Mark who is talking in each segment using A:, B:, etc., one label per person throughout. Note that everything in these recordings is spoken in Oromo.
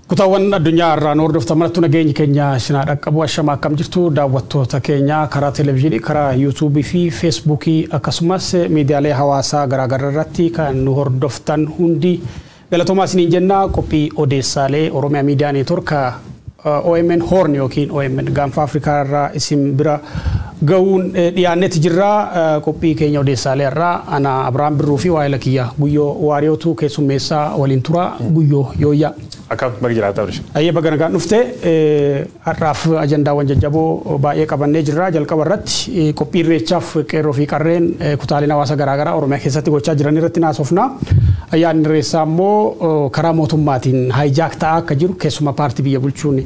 A: Kutaawwan addunyaa irraa nu hordoftan marattu nageenyi keenya isin haa dhaqqabu. Ashama, akkam jirtu daawwattoota keenya? Karaa televezyiinii, karaa yuutuubii fi feesbuukii akkasumas miidiyaalee hawaasaa garaagaraa irratti kan nu hordoftan hundi galatoomaa isiniin jenna. Qophii odeessaalee Oromiyaa Miidiyaa Neetwork OMN Horn yookiin OMN Gaanfa Afrikaa irraa isin bira ga'uun dhiyaannetti jirra. Qophii keenya odeessaalee irraa ana Abiraam Birruu fi waa'ila kiyya Guyyoo Waariyootu keessummeessaa waliin tura. Guyyoo, yooyyaa.
B: Akkam, baga jiraata Abirish.
A: Ayyee, baga nagaan dhufte. Har'aaf ajandaawwan jajjaboo baay'ee qabannee jirra. Jalqaba irratti qophii irreechaaf qeerroo fi qarreen kutaaleen hawaasa garaagaraa Oromiyaa keessatti gochaa jiran irratti naasofna. Ayyaanni irreessaa immoo karaa mootummaatiin hijack ta'aa akka jiru, keessumaa paartii biyya bulchuun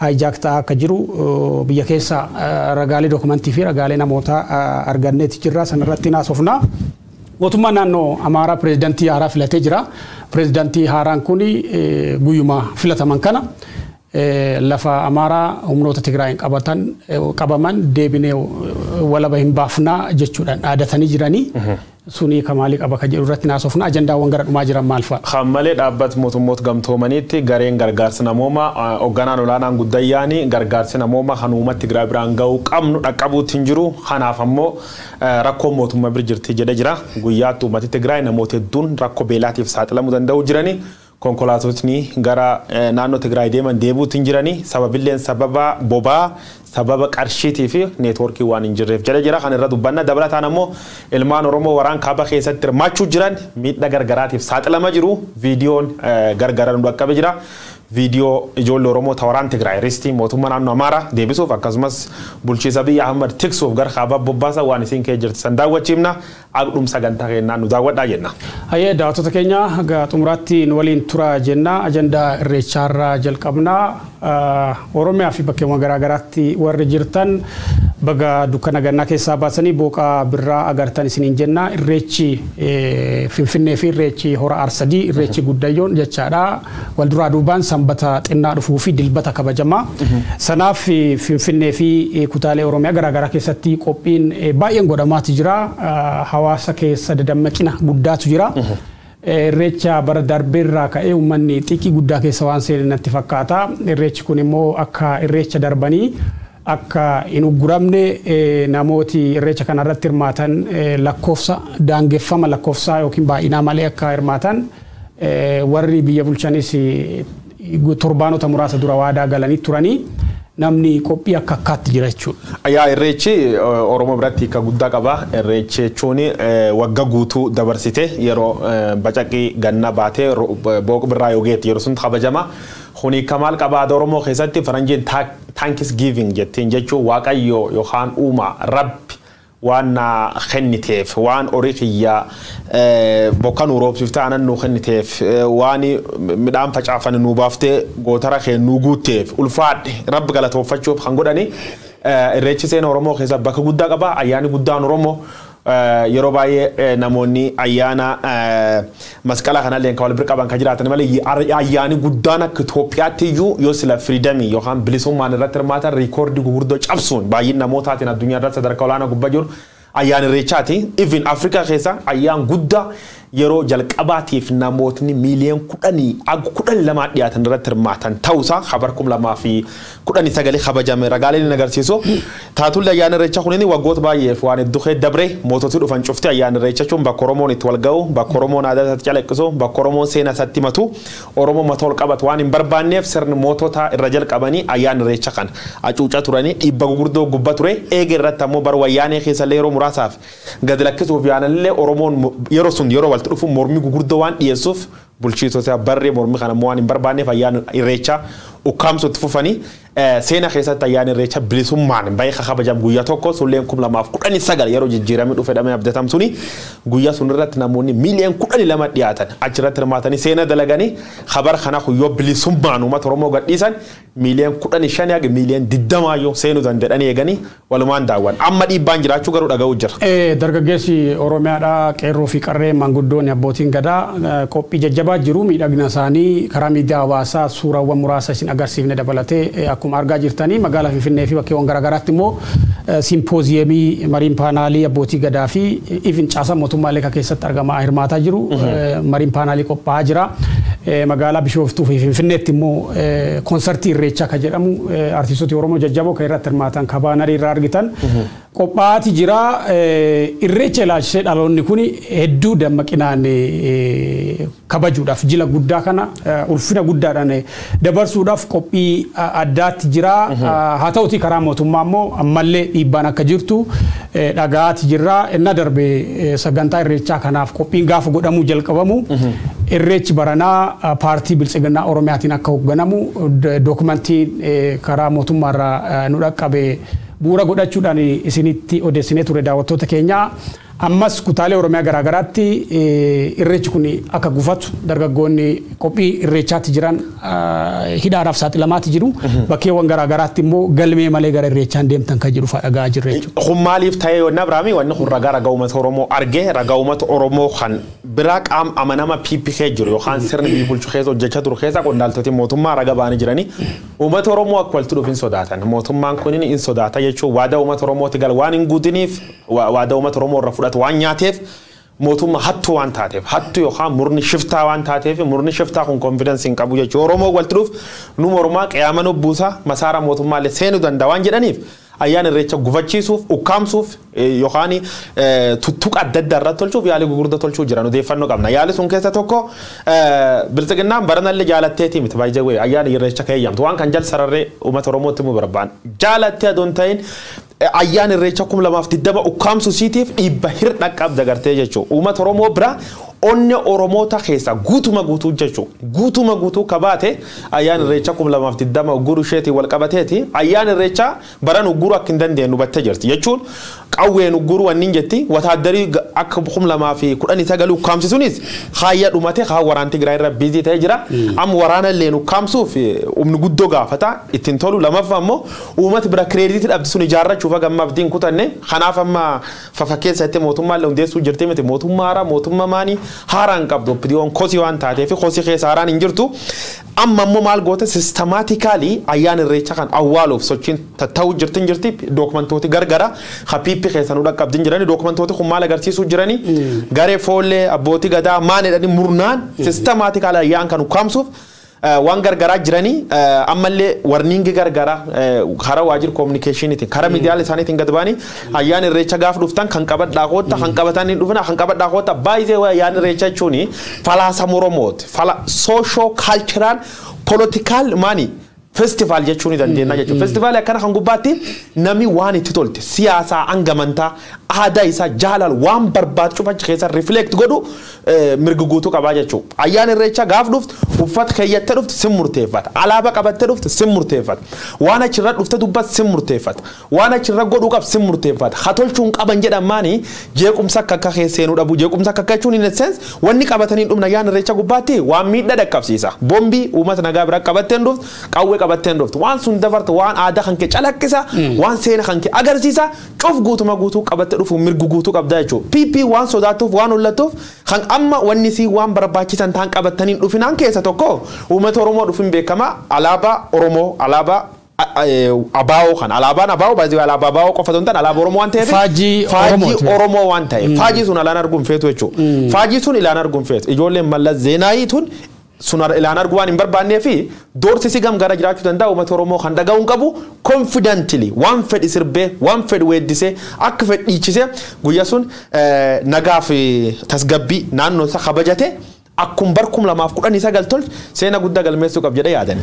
A: hijack ta'aa akka jiru biyya keessa ragaalee dookumentii fi ragaalee namootaa arganneeti jirra. Sanarratti naasofna. Mootummaan naannoo Amaaraa pireezidantii haaraa filatee jira. Pireezidantii haaraan kun guyyuma filataman kana lafa Amaaraa humnoota Tigraayin qabatan qabaman deebinee walaba hin baafnaa jechuudhaan dhaadatanii jiranii. Suni kamaalii qaba kan jedhu irratti naasofna. Ajandaawwan gara dhumaa jiran maal fa'a?
B: Kan malee dhaabbata mootummoota gamtoomaniitti gareen gargaarsa namoomaa hoogganaan olaanaan guddayyaanii gargaarsi namoomaa kan uummata Tigraay biraan ga'uu qabnu dhaqqabuutti hin jiru. Kanaaf ammoo rakkoon mootummaa bira jirti jedhe jira. Guyyaatti uummati Tigraay namoota hedduun rakkoo beelaatiif saaxilamuu danda'u jirani. Konkolaatotni gara naannoo Tigraay deeman deebuutti hin jirani. Sababilleen sababa bobaa, sababa qarshiitii fi neetwoorkii waan hin jirreef jedhe jira. Kan irra dubbanna. Dabalataan ammoo ilmaan Oromoo waraan kaaba keessatti hirmaachuu jiran miidhaa gargaraatiif saaxilama jiru. Viidiyoon gargara nu dhaqqabe jira. Viidiyoo ijoollee Oromoo waraan Tigraay ristii mootummaa naannoo Amaaraa deebisuuf akkasumas bulchiisa biyya Ahmad tiksuuf gara kaabaa bobbaasa waan isin kee jirti san daawwachiifna. Agdhum sagantaa keenyaa nu daawwadhaa jenna.
A: Hayyee, daawwattoota keenya, haga xumuraatti nu waliin tura jenna. Ajandaa irreechaarraa jalqabna. Oromiyaa fi bakkeewwan garaagaraatti warri jirtan baga dukkana gannaa keessaa baasanii booqaa birraa agartan isiniin jenna. Irreechi Finfinnee fi irreechi Hora Arsadii, irreechi Guddayyoon jechaadha. Wal duraa duubaan sanbata xinnaa dhufuu fi dilbata kabajama. Sanaaf Finfinnee fi kutaalee Oromiyaa garaagaraa keessatti qophiin baay'een godhamaati jira. Hawaasa keessa dadammaqina guddaatu jira. Irreecha bara darbeerraa ka'ee uummanni xiqqii guddaa keessa waan seene natti fakkaata. Irreechi kun immoo akka irreecha darbanii akka hin ugguramne, namooti irreecha kanarratti hirmaatan lakkoofsa daangeffama lakkoofsaa yookiin baay'inaa malee akka hirmaatan warri biyya bulchanis torbaanota muraasa dura waadaa galanii turanii, namni qophii akka akkaatti jira jechuudha.
B: Yaa, irreechi Oromoo biratti hiika guddaa qaba. Irreechi jechuun wagga guutuu dabarsite yeroo bacaqii ganna baatee booqa birraa yoo geetti yeroo sun kabajama. Kuni hiika maal qaba? Aadaa Oromoo keessatti faranjiin thanksgiving jettiin jechuun Waaqayyo yookaan uuma Rabbi waan na kenniteef, waan horii kiyya bokka nu roobsiftee aanan nu kenniteef, waan midhaan facaafan nu baaftee gootara kee nu guutteef ulfaadhe, Rabbi galatooffachuuf kan godhani. Irreechi seena Oromoo keessa bakka guddaa qaba. Ayyaanni guddaan Oromoo yeroo baay'ee namoonni ayyaana masqala kanallee kan wal bira qaban kan jiraatan malee, ayyaanni guddaan akka Itoophiyaatti iyyuu yoo sila freedomii yookaan bilisummaan irratti hirmaatan riikoordii gurguddoo cabsuun baay'ina namootaatiin addunyaa irratti sadarkaa olaanaa gubbaa jiru ayyaana irreechaati. Even Afrikaa keessa ayyaan guddaa yeroo jalqabaatiif namootni miiliyoon 10 haga 12 dhiyaatan irratti hirmaatan ta'uusaa habar 2019 kabajame ragaaleen ni agarsiisu. Taatulli ayyaana irreechaa kunin waggoota baay'eef waan hedduu kee dabre. Moototi dhufan cufti ayyaana irreechaa jechuun bakka Oromoon itti wal ga'u, bakka Oromoon aadaa isaatti calaqqisu, bakka Oromoon seenaa isaatti himatu, Oromoon mataa ol qabatu waan hin barbaanneef sirni mootota irra jalqabanii ayyaana irreechaa kana hacuucaa turanii dhiibba gurguddoo gubbaa ture. Eega irratti ammoo bara wayyaanee keessallee yeroo muraasaaf gadi lakkisuuf yaanallee Oromoon yeroo sun yeroo walitti dhufu mormii gurguddoo waan dhiyeessuuf bulchiisota barree mormii kana immoo waan hin barbaanneef ayyaana irreechaa ukkaamsutti fufanii. Seena keessatti ayyaana irreechaa bilisummaan baay'ee kabajamu guyyaa tokko sulleen 2019 yeroo jijjiiramee dhufe dhamee abdatam suni guyyaa sun irratti namoonni miiliyoon 12 dhiyaatan achirratti hirmaatanii seena dalaganii. Habar kana yoo bilisummaan uummata Oromoo gadhiisan miiliyoon 15 haga miiliyoon 20 seenuu danda'anii eeganii walumaan daawwan. Amma dhiibbaan jiraachuu garuu dhaga'uu jira.
A: Dargaggeessi Oromiyaadhaa, qeerroo fi qarree, maanguddoonni, abbootiin gadaa qophii jajjabaa jiru. Miidhagina isaanii karaa miidiyaa hawaasaa suuraawwan muraasa isin agarsiifne dabalatee akkuma argaa jirtanii magaalaa Finfinnee fi bakkeewwan garaagaraatti immoo simpooziyemii, mariin paanaalii abbootii gadaa fi ifin caasaa mootummaalee kan keessatti argamaa hirmaataa jiru. Mariin paanaalii qophaa'aa jira. Magaalaa Bishooftuu fi Finfinneetti immoo konsartii Irreechaa kan jedhamu artistoota Oromoo jajjaboo kan irratti hirmaatan kan baanarii irraa argitan qophaa'aati jira. Irreecha ilaalchisee dhaloonni kun hedduu dammaqinaan kabajuudhaaf jila guddaa kana ulfina guddaadhaan dabarsuudhaaf qophii addaatti jira. Haa ta'uti karaa mootummaa immoo ammallee dhiibbaan akka jirtu dhagaati jirra. Inna darbe sagantaa Irreechaa kanaaf qophiin gaafa godhamuu jalqabamu Irreechi baranaa paartii Biltsiginnaa Oromiyaatiin akka hoogganamu dookumentiin karaa mootummaarraa nu dhaqqabe bu'uura godhachuudhaan isinitti odeessinee ture daawwattoota keenyaa. Ammas kutaalee Oromiyaa garaagaraatti irreechi kun akka gufatu dargaggoonni qophii irreechaatti jiran hidhaadhaaf saaxilamaatti jiru. Bakkeewwan garaagaraatti immoo galmee malee gara irreechaan deemtan kan jedhu dhagaa jirra jechuudha.
B: Kun maaliif ta'ee yoo Abrahaamii wanni kun ragaa ragaa uummata Oromoo argee ragaa uummata Oromoo kan biraa qaama amanama PPK jiru yookaan sirni biyya bulchu keessa hojjechaa turu keessa qondaaltoti mootummaa raga ba'anii jiranii uummata Oromoo akka walitti dhufu hin sodaatan. Mootummaan kun hin sodaata jechuun waadaa uummata Oromooti gal waan hin guutiniif waadaa uummata Oromoo irra fudhatu waan nyaateef mootummaa hattuu waan taateef hattuu yookaan murni shiftaa waan taateef murni shiftaa kun konfidensi hin qabu jechuudha. Oromoo walitti dhufu numa Oromaa qe'aama nu buusa masaara mootummaallee seenuu danda'a waan jedhaniif ayyaana irreecha gufachiisuuf ukkaamsuuf yookaan tuttuqa adda addaa irratti tolchuuf yaalii gurguddaa tolchuu jiran odeeffannoo qabna. Yaalii sun keessa tokko Biltsiginnaan baranallee jaalatteetii miti baay'ee ayyaana irreecha keeyyamtu waan kan jal sararree uummata Oromootti himuu barbaan jaalattee adoon ta'in ayyaana irreecha 2020 ukkaamsuu siitiif dhiibba hir'a qabda gartee jechuudha. Uummata Oromoo bira onne Oromoota keessa guutuma guutuu jechuudha. Guutuma guutuu kabaate ayyaana irreecha 2020 ugguruu isheetiin wal qabateeti ayyaana irreecha baran ugguruu akka hin dandeenye hubattee jirti jechuun qawween ugguruu wanni jetti wataaddarii akka 2019 ukkaamsisuunis haayya dhumate haa waraanti Tigraay irra biizii ta'ee jira. Amma waraana illee ukkaamsuuf humni guddoo gaafata ittiin tolu lamaffaa immoo uummati bira kireeditii dhabdi sun ijaarrachuuf haga abdiin kutanne kanaaf amma fafakkeessatti mootummaa illee hundeessuu jirti miti mootummaa haaraa mootummaa maanii haaraan qabdu OPDO'n kosii waan taateef kosii keessa haaraan hin jirtu. Amma immoo maal goote sistemaatikaalii ayyaana irreecha kan awwaaluuf sochiin ta'uu jirti hin jirti dookumentooti gargara hapiippi keessa nu dhaqqabdi hin jirani dookumentooti kun maal agarsiisuu jirani garee foollee abbootii gadaa maan jedhani murnaan sistemaatikaalii ayyaan kan ukkaamsuuf waan gargaraa jiranii ammallee warniingi gargaraa karaa waajjira koominikeeshiniitiin karaa miidiyaalee isaaniitiin gad ba'anii ayyaana irreecha gaafa dhuftan kan qabadhaa koota kan qabatan hin dhufina kan qabadhaa koota baay'ee ayyaana irreecha jechuun falaasama Oromooti fala soosho kaalchiraal poolitikaal maani festivaal jechuun ni dandeenya jechuudha. Festivaalii akkana kan gubbaatti namni waan itti tolte siyaasaa hangamantaa aadaa isaa jaalal waan barbaadu cufachi keessa rifleekt godhu mirga guutuu qabaa jechuudha. Ayyaana irreechaa gaaf dhuftu uffata keeyyattee dhuftu sin murteeffata. Alaabaa qabattee dhuftu sin murteeffata. Waan achirra dhufte dubbatu sin murteeffata. Waan achirra godhuu qabu sin murteeffata. Haa tolchuun qaban jedhamaani jeequmsa akka akka seenuu dhabu jeequmsa akka akka jechuun in a sense wanni qabatanii dhumna ayyaana irreecha gubbaatti waan miidhaa dhaqqabsiisa. Bombii uummata nagaa bira qabattee dhuftu qawwee qabattee dhuftu waan sun dabartu waan aadaa kan kee calaqqisa waan seena kan kee agarsiisa cuf guutuma guutuu qabattee dhufu mirga guutuu qabda jechuudha. PP waan sodaatuuf waan hollatuuf kan amma wanni si waan barbaachisan ta'an qabatanii dhufinaan keessa tokko uummata Oromoo dhufin beekama alaabaa Oromoo alaabaa abaa'oo kan alaabaan abaa'oo baay'ee alaabaa abaa'oo qofa osoo hin taane alaabaa Oromoo waan ta'eef
A: Faajii
B: Oromoo waan ta'eef faajii sun ilaan arguun feetu jechuudha. Faajii sun ilaan arguun feetu ijoolleen Mallas Zeenaayii tun sun ilaan arguu waan hin barbaannee fi doorsisi gam gara jiraachuu danda'a uummata Oromoo kan dhaga'uu hin qabu confidently waan fedhi sirbee waan fedhi weeddisee akka fedhi dhiichisee guyyaa sun nagaa fi tasgabbii naannoo isaa kabajate akkum bar 2019 tolche seena guddaa galmeessuu qab jedhee yaadan.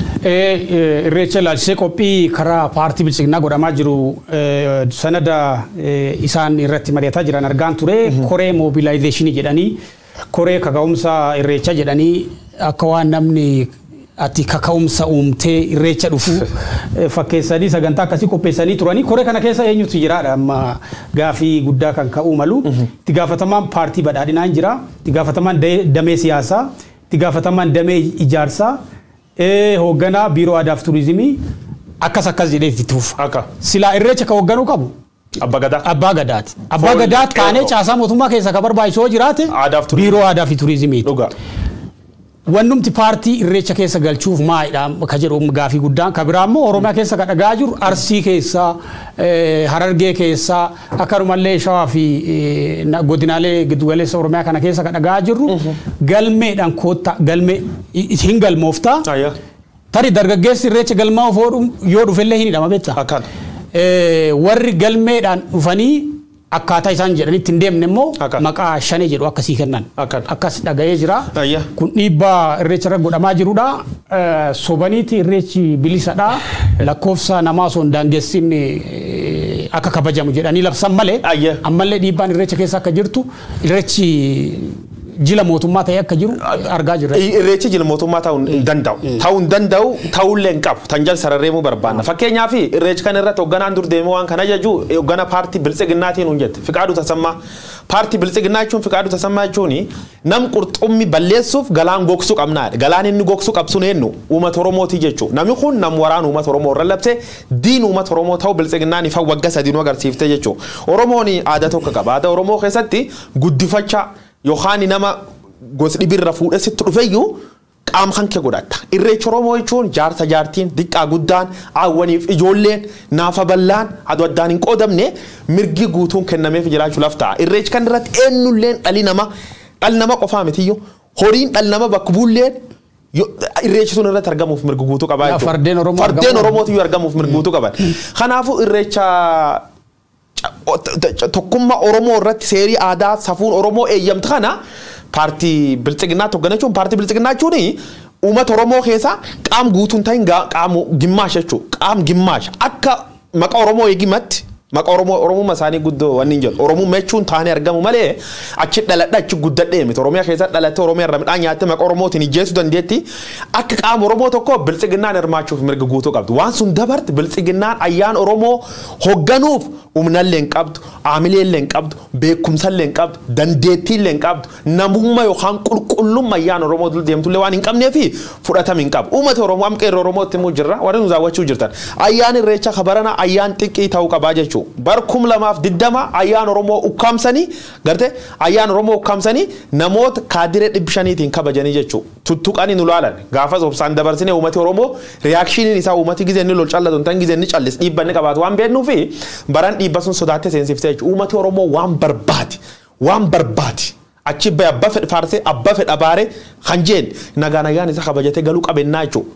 A: Irreecha ilaalchisee qophii karaa paartii Biltsiginnaa godhamaa jiru sanada isaan irratti mari'ataa jiran argaan ture koree moobilaayizeeshinii jedhanii koree kaka'umsa irreecha jedhanii akka waan namni ati kaka'umsa uumtee irreecha dhufu fakkeessanii sagantaa akkasii qopheessanii turanii koree kana keessa eenyutu jiraadha amma gaafii guddaa kan ka'uu malu itti gaafatamaan paartii badhaadhinaa hin jira itti gaafatamaan damee siyaasaa itti gaafatamaan damee ijaarsaa hoogganaa biiroo aadaa fi turizimii akkas akkas jedhee itti fufa. Silaa irreecha ka hoogganuu qabu.
B: Abbaa Gadaa.
A: Abbaa Gadaati. Abbaa Gadaati kaanee caasaa mootummaa keessa ka barbaachisoo jiraate biiroo aadaa fi turizimiiti.
B: Dhugaa.
A: Wannumti paartii irreecha keessa galchuuf maalidha ka jedhu gaafii guddaan ka biraa immoo Oromiyaa keessa ka dhagaa jiru Arsii keessa Harargee keessa akkanumallee Shawaa fi godinaalee giddugaleessa Oromiyaa kana keessa ka dhagaa jirru galmeedhaan koottaa galmee hin galmooftaa. Tarii dargaggeessi irreecha galmaa yoo dhufellee hin hidhama beektaa. Warri galmeedhaan dhufanii akkaataa isaan jedhanitti hin deemne immoo maqaa shanee jedhu akkasii kennan. Akkas dhaga'ee jira. Kun dhiibbaa irreecha irra godhamaa jirudha. Sobaniiti irreechi bilisadha. Lakkoofsa namaa osoo hin daangessin akka kabajamu jedhanii labsan malee ammallee dhiibbaan irreecha keessa akka jirtu irreechi jila mootummaa ta'ee akka jiru argaa jirra.
B: Irreechi jila mootummaa ta'uu hin danda'u. Ta'uu hin danda'u ta'ullee hin qabu. Tan jala sararreemuu barbaanna. Fakkeenyaaf irreechi kan irratti hoogganaan dur deemee waan kana ajaju hooggana paartii biltsiginnaatiin hin jette. Fiqaaduu Tasammaa. Paartii biltsiginnaa jechuun Fiqaaduu Tasammaa jechuun nam qurxummii balleessuuf galaan gogsuu qabnaadha. Galaan inni gogsuu qabsuun eenyu uummata Oromootii jechuudha. Namni kun nam waraana uummata Oromoo irra labsee diin uummata Oromoo ta'uu biltsiginnaan ifa waggaa sadii nu agarsiifte jechuudha. Oromoon aadaa tokko qaba. Aadaa Oromoo keessatti guddifachaa yookaan nama gosa dhibirra fuudhee sitti dhufeyyuu qaama kan kee godhatta. Irreecha Oromoo jechuun jaarsa jaartiin diqqaa guddaan hawwaniif ijoolleen naafa bal'aan aduu addaan hin qoodamne mirgi guutuun kennameef jiraachuu laf ta'a. Irreechi kan irratti eenyulleen dhalli namaa dhalli nama qofaa mitiyyuu horiin dhalli nama bakka buulleen irreechi sun irratti argamuuf mirga guutuu qabaa jechuudha. Fardeen Oromootiyyuu argamuuf mirga guutuu qaban. Kanaafuu irreecha tokkummaa Oromoo irratti seerii aadaa safuun Oromoo eeyyamtu kana paartii biltsiginnaa hoggana jechuun paartii biltsiginnaa jechuun uummata Oromoo keessa qaam guutuun ta'in qaam gimmaash jechuudha. Qaam gimmaash akka maqaa Oromoo eegimatti maqaa Oromoo Oromummaa isaanii guddoo wanni hin jedhu Oromummaa jechuun taanee argamu malee achi dhaladha achi guddadhee miti Oromiyaa keessa dhalattee Oromiyaa irra midhaan nyaattee maqaa Oromootiin ijjeessuu dandeetti akka qaama Oromoo tokko biltsiginnaan hirmaachuuf mirga guutuu qabdu. Waan sun dabarte biltsiginnaan ayyaan Oromoo hoogganuuf humnallee hin qabdu, aamileellee hin qabdu, beekumsallee hin qabdu, dandeettiillee hin qabdu, namummaa yookaan qulqullummaa ayyaan Oromoo dul deemtullee waan hin qabneefi fudhatama hin qabu. Uummata Oromoo amma qeerroo Oromootti immoo jirra warri nu daawwachuu jirtan. Ayyaan irreecha kabarana ayyaan xiqqii ta'uu qabaa jechuudha. Bar 2020 ayyaan Oromoo ukkaamsanii garte ayyaan Oromoo ukkaamsanii namoota kaadiree 500tiin kabajanii jechuudha. Tuttuqanii nu laalan gaafas obsaan dabarsine uummati Oromoo reaakshiniin isaa uummati gizee inni lol callatu hin tan gizee inni callis dhiibba inni qabaatu waan beeknuufi baran dhiibba sun sodaattee seensiftee jechuudha. Uummati Oromoo waan barbaade achi bahe abba fedhe faarsee abba fedhe abaaree kan jeen nagaa nagaan isa kabajatee galuu qabennaa jechuudha.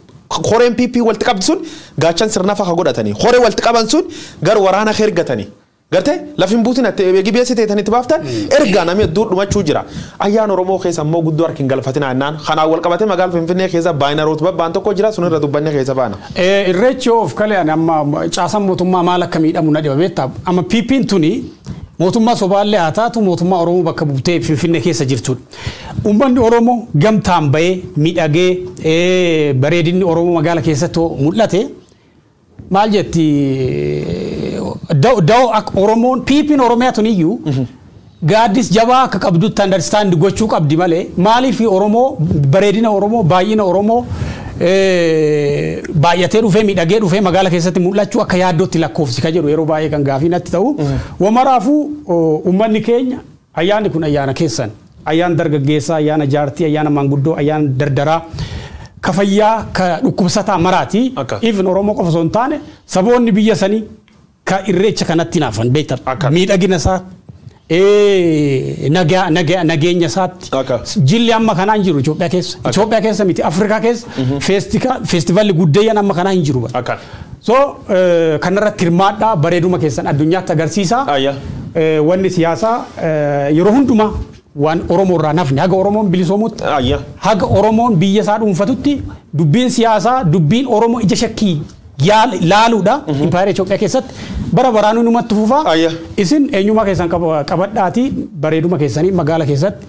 B: Horeen PP walitti qabdi sun gaachan sirna fa'a godhatanii horee walitti qaban sun gar waraana ergatanii gartee lafin buutin atti eegi beessi teetanitti baaftan ergaa namni hedduu dhumachuu jira. Ayyaan Oromoo keessa immoo guddoo harki hin galfatin jennaan kanaan wal qabatee magaalaa Finfinnee keessa baayinaroota babbaan tokko jira sun irra dubbannee keessa baana.
A: Irreechi of kalee ani amma caasaan mootummaa maal akka miidhamu na dhiba beektaa amma PP'n tuni mootummaa sobaallee haa taatu mootummaa Oromoo bakka buutee Finfinnee keessa jirtudha. Uummanni Oromoo gamtaan bahee miidhagee bareedinni Oromoo magaala keessatti mul'ate maal jetti da'oo akka Oromoon PP'n Oromiyaa tuniyyuu gaaddis jabaa akka qabdutti understand gochuu qabdi malee maaliif Oromoo bareedina Oromoo baay'ina Oromoo baay'atee dhufee miidhagee dhufee magaala keessatti mul'achuu akka yaaddootti lakkoofsi ka jedhu yeroo baay'ee kan gaafii natti ta'u. Wamaraafuu uummanni keenya ayyaanni kun ayyaana keessan ayyaana dargaggeessaa ayyaana jaartii ayyaana maanguddoo ayyaana dardaraa ka fayyaa ka dhukkubsataa maraati. Even Oromoo qofa osoo hin taane saboonni biyya sanii ka irreecha kanatti naafan beektan miidhagina isaa nageenya isaatti jilli amma kanaa hin jiru Itoophiyaa keessa. Itoophiyaa keessa miti Afrikaa keessa feestivalli guddeeyyan amma kanaa hin jiru. So kanarratti hirmaadhaa bareeduma keessan addunyaatti agarsiisaa. Wanni siyaasaa yeroo hundumaa waan Oromoo irraa nafni haga Oromoon bilisoomutti haga Oromoon biyya isaa dhuunfatutti dubbiin siyaasaa dubbiin Oromoo ija shakkii laaluudha impaayera Itoophiyaa keessatti bara baraanuu numatti fufaa. Isin eenyummaa keessan qabadhaatii bareeduma keessanii magaala keessatti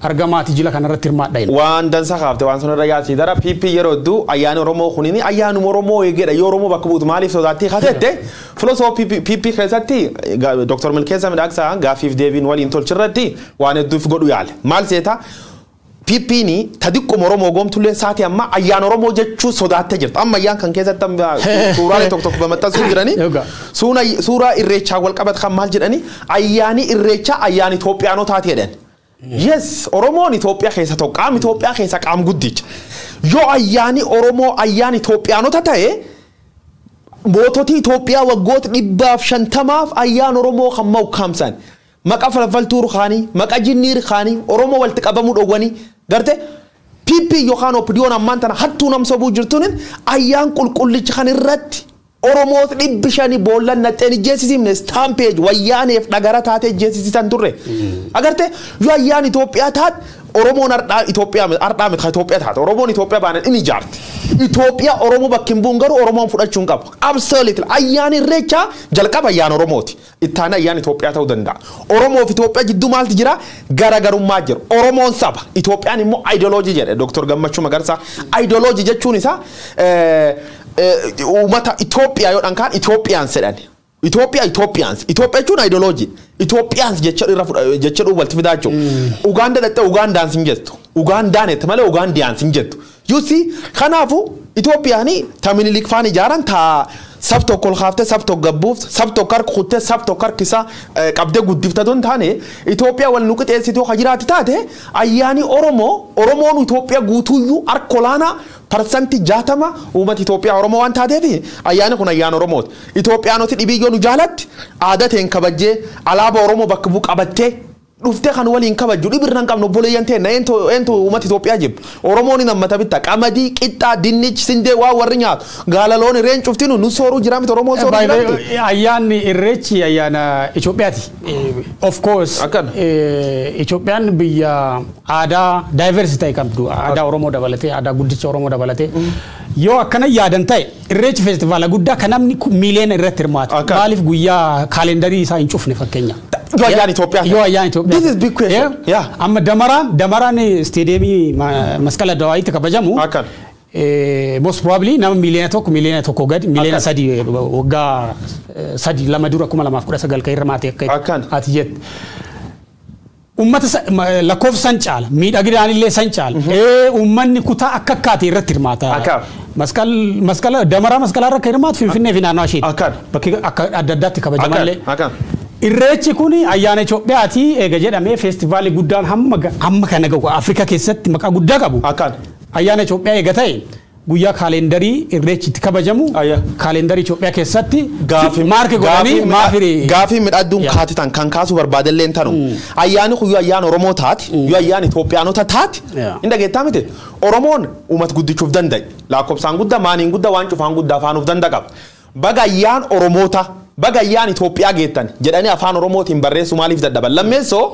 A: argamaati jila kanarratti hirmaadhaa.
B: Waan dansa kaafte waan sunirra yaasii dara PP yeroo hedduu ayyaani Oromoo kunini ayyaanuma Oromoo eegedha yoo Oromoo bakka buutu maaliif sodaattii kaatette filosoofii PP keessatti Dr. Milkeessaa Midhaagsaa gaafiif deebiin waliin tolchirratti waan hedduuf godhu yaale maal seeta PP'n ta diqquma Oromoo goomtullee saati amma ayyaan Oromoo jechuu sodaattee jirti. Amma ayyaan kan keessatti suuraalee tokko tokko maxxansuu jiranii suuraa irreechaa wal qabatu kan maal jedhanii ayyaani irreechaa ayyaani Itoophiyaanotaati jedhan. Yes, Oromoon Itoophiyaa keessa tokko, qaama Itoophiyaa keessa qaam guddicha. Yoo ayyaani Oromoo ayyaana Itoophiyaanota ta'e, mootota Itoophiyaa waggoota 150f ayyaan Oromoo kan mawkaamsan. Maqa falfaltuu rukaanii, maqa jinnii rukaanii, Oromoo walitti qabamuu dhowwanii, garte PP yookaan OPDOn ammaan tana hattuu nam sobuu jirtuun ayyaan qulqullicha kan irratti Oromoota 500 boollan naxxeen ijjeesisiifne stampede wayyaaneef dhagara taatee ijjeesisiisan turre. Agarte yoo ayyaan Itoophiyaa taate, Oromoon har'aa Itoophiyaa har'aa miti Itoophiyaa taate, Oromoon Itoophiyaa baanan inni ijaarti. Itoophiyaa Oromoo bakki hin bu'un garuu Oromoon fudhachuu hin qabu. Absolutely, ayyaan Irreechaa jalqaba ayyaan Oromooti. Ittaana ayyaan Itoophiyaa ta'uu danda'a. Oromoof Itoophiyaa jidduu maaltu jira? Garaagarummaa jira. Oromoon saba. Itoophiyaan immoo ideology jedhe Dr. Gammachuu Magarsaa. Ideology jechuun isaa uummata Itoophiyaa yoo dhaan kaan Itoophiyaan sedhan. Itoophiyaa Itoophiyaans. Itoophiyaa jechuun ideology. Itoophiyaans jecha irra jecha dhuu walitti fidaa jechuudha. Ugaanda dhattee Ugaandaans hin jettu. Ugaandaan jette malee Ugaandiyaans hin jettu. You see, kanaafuu Itoophiyaan ta Minilik faan ijaaran, ta sab tokko ol kaaftee sab tokko gabbuuf, sab tokko harka kuttee sab tokko harkisa qabdee guddifta don taane, Itoophiyaa wal nu qixeessituu ka jiraatti taate, ayyaani Oromoo, Oromoon Itoophiyaa guutuuyyuu harka olaanaa 60% uummata Itoophiyaa Oromoo waan taateef ayyaani kun ayyaana Oromooti. Itoophiyaanoti dhibiyyoo nu jaalatti aadaa ta'een kabajjee alaabaa Oromoo bakka bu'u qabattee dhuftee kan waliin kabajju dhibirra hin qabnu. Obboleeyyan ta'e eentu uummata Itoophiyaa jibba? Oromoon nammata bitta qamadii, qixxaa, dinnichi, sindee, waan warri nyaatu, gaala, loon, reen cuftinu nu sooruu jira miti? Oromoon sooruu jira miti.
A: Ayyaanni Irreechi ayyaana Itoophiyaati. Of course.
B: Akkana.
A: Itoophiyaan biyya aadaa diversity ta'e qabdu, aadaa Oromoo dabalatee, aadaa guddicha Oromoo dabalatee. Yoo akkana yaadan ta'e, Irreechi feestivaala guddaa kan namni miiliyoona irratti hirmaatu.
B: Akkana.
A: Maaliif guyyaa kaalendarii isaa hin cufne fakkeenya?
B: Yoo ayyaan Itoophiyaa.
A: Yoo ayyaan Itoophiyaa.
B: This is big question. Yeah.
A: Amma damaraan isteediyeemii Masqala Dawaayitti kabajamu.
B: Akkana.
A: Most probably nama 1 miiliyoona, 1 miiliyoona gadi, 3 miiliyoona waggaa 3 2 dura 2019 kan hirmaate akka
B: Akkana.
A: ati jette. Uummata lakkoofsa san caala, miidhaginaan illee san caala. Uummanni kutaa akka akkaate irratti hirmaata.
B: Akka.
A: Masqal masqala damaraa masqalaa irra kan hirmaatu Finfinnee fi naannoo isheeti.
B: Akkana.
A: Bakki akka adda addaatti kabajamallee.
B: Akkana.
A: Irreechi kun ayyaana Itoophiyaati eega jedhamee, feestivaalii guddaan hamma kana gahu Afrikaa keessatti maqaa guddaa qabu.
B: Akkana.
A: Ayyaana Itoophiyaa eega ta'e, guyyaa kaalendarii Irreechi itti kabajamu kaalendarii Itoophiyaa keessatti
B: Gaafii
A: mark godhanii maafiri.
B: Gaafii midhadduun kaatitan kan kaasuu barbaadellee hin tanu. Ayyaani kun yoo ayyaana Oromoo taate, yoo ayyaana Itoophiyaanota taate, hin dhageettaa miti. Oromoon uummata guddichuuf danda'e. Lakkoofsaan guddaa, maaniin guddaa, waan cufaan guddaa afaanuuf danda'a qaba. Baga ayyaan Oromoota, baga ayyaan Itoophiyaa geettan jedhanii afaan Oromootiin barreessuu maaliif dadhaban? Lammeessoo,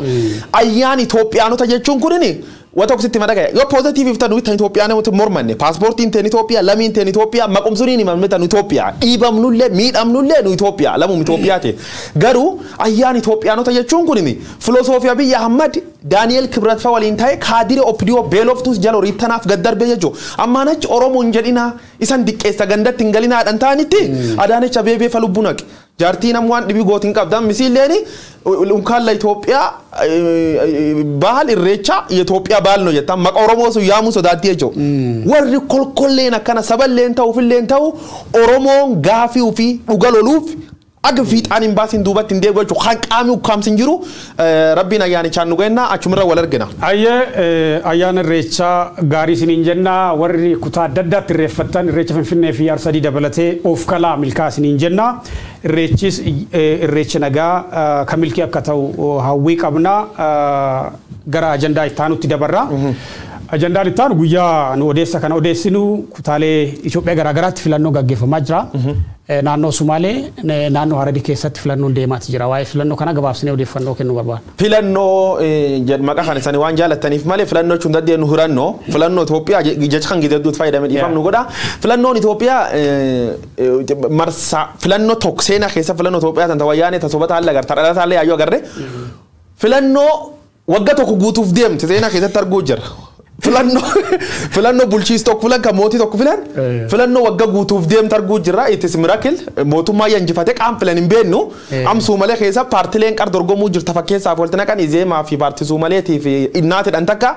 B: ayyaan Itoophiyaanota jechuun kunini wanta tokko sitti madaqee yoo positive iftan nuti Itoophiyaa mormanne, paaspoortiin teen Itoophiyaa, lamiin teen Itoophiyaa, maqumsuniin himamne nu Itoophiyaa, dhiibamnullee miidhamnullee nu Itoophiyaa, lamum Itoophiyaa ta'e. Garuu ayyaan Itoophiyaanota jechuun kunini filoosoofii Abiyyi Ahmad, Daani'el Kibrat fa waliin ta'e kaadire OPDO beeloftus jala horiittanaaf gad darbe jechuudha. Ammaan achi Oromoo hin jedhinaa, isan diqqeessa, gandatti hin galinaadhaan ta'anitti Adaanech Abeebee fa lubbuu naqe. Jaartii nam waan dhibii gootiin qabdan misiilleeni እንኳን ለኢትዮጵያ ባህል ኢሬቻ የኢትዮጵያ ባህል ነው jettan maqa Oromoo sun yaamuu sodaatti jechuudha. Warri kolkolleen akkana saballeen ta'u filleen ta'u, Oromoon gaafii ofii dhuga loluuf akka fiixaan hin baasin duubatti hin deebi'u jechuudha. Kan qaamni ukkaamsi hin jiru. Rabbiin ayyaanichaan nu geenna, achumirra wal argina.
A: Ayyee, ayyaana Irreechaa gaarii isiniin jenna. Warri kutaa adda addaatti irreeffattan, Irreecha Finfinnee fi Arsadii dabalatee, of kalaa, milkaa isiniin jenna. Irreechis irreecha nagaa kan milkii akka ta'u hawwii qabna. Gara ajandaa itti aanutti dabarra. Ajandaan itti aanu, guyyaa nu odeessa kana odeessinu, kutaalee Itoophiyaa garaagaraatti filannoo gaggeeffamaa jira. Naannoo Sumaalee, naannoo Hararii keessatti filannoon deemaati jira. Waa'ee filannoo kana gabaabsinee odeeffannoo kennuu barbaada.
B: Filannoo maqaa kan isaanii waan jaalataniif malee filannoo jechuun dandeenyu hirannoo filannoo Itoophiyaa jecha kan gidduu fayyadame dhiifam nu godha. Filannoon Itoophiyaa marsaa filannoo tokko seenaa keessa filannoo Itoophiyaa tan wayyaanee tasobata haala agarta dhalataa illee yaayyoo agarre filannoo waggaa tokko guutuuf deemte seenaa keessatti arguu jira. Filannoo bulchiis tokko filan, kan mootii tokko filan, filannoo waggaa guutuuf deemte arguu jira. It is miracle, mootummaa injifate qaam filan hin beeknu. Am Suumalee keessa paartileen qar dorgomuu jirta, fakkeessaaf walitti naqan Izeemaa fi paartii Suumaleetii fi Innaatidhan takka,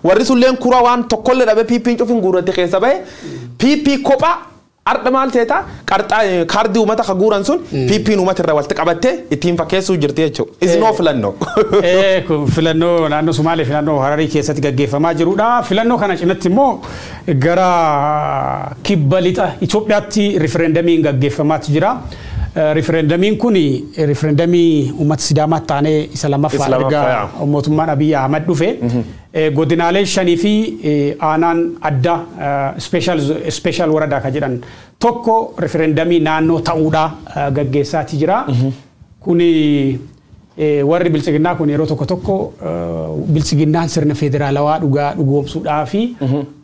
B: warri sulleen kura waan tokkollee dhabe, PP'n cufin guurratti keessa bahe, PP kophaa Arda maal teeta qarxaa kaardii uummata ka guuran sun PP'n uummata irraa walitti qabattee ittiin fakkeessuu jirti jechuudha. Isinoo filannoo.
A: Kun filannoo naannoo Sumaalee fi naannoo Hararii keessatti gaggeeffamaa jirudha. Filannoo kana cinatti immoo gara kibba lixa Itoophiyaatti rifereendamiin gaggeeffamaatu jira. Rifereendamiin kun rifereendamii uummata Sidaamaatti taanee isa lammaffaa erga mootummaan Abiyyi Ahmad dhufe. Godinaalee shanii fi aanaan adda special waradaa kan jedhan tokko rifereendamii naannoo ta'uudha gaggeessaati jira. Kuni warri bilchiginnaa kun yeroo tokko tokko bilchiginnaan sirna federaalawaa dhugaa dhugoomsuudhaa fi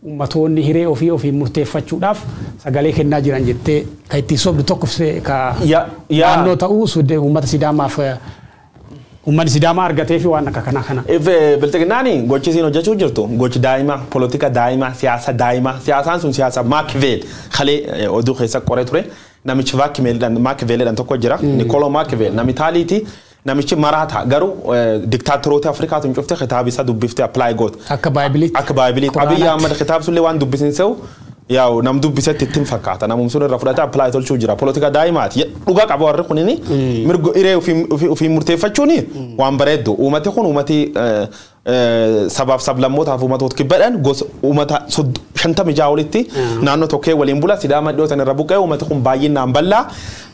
A: ummatoonni hiree ofii ofii murteeffachuudhaaf sagalee kennaa jiran jettee kan ittiin sobdu tokko ka naannoo ta'uu uummata Sidaamaaf uummanni Sidaamaa argatee fi waan akka kanaa kana.
B: Bilchiginnaani gochi isiin hojjechuu jirtu gochi daa'ima politika daa'ima siyaasa daa'ima siyaasaan sun siyaasa Maakiveel kalee oduu keessa qoree ture namichi Maakiveelidhaan tokko jira Nikoloo Maakiveel nami Itaaliiti. Namichi maraata garuu diktaatoroota Afrikaatu hin cufte kitaaba isaa dubbiftee apply goota.
A: Akka baaybiliitti.
B: Akka baaybiliitti. Abiyyi Ahmad kitaaba sullee waan dubbisin se'u yaa'u nam dubbisetti ittiin fakkaata. Namum sun irra fudhatee apply tolchuu jira. Politika daa'imaati. Dhugaa qaba warri kunini mirga hiree ofii murteeffachuuni waan bareeddu. Uummati kun uummati sabaaf sablammootaaf uummatoota kibbadhaan gosa uummata 56 olitti naannoo tokkee waliin bula. Sidaama dhiyoo san irra buqqee uummati kun baay'inaan bal'aa.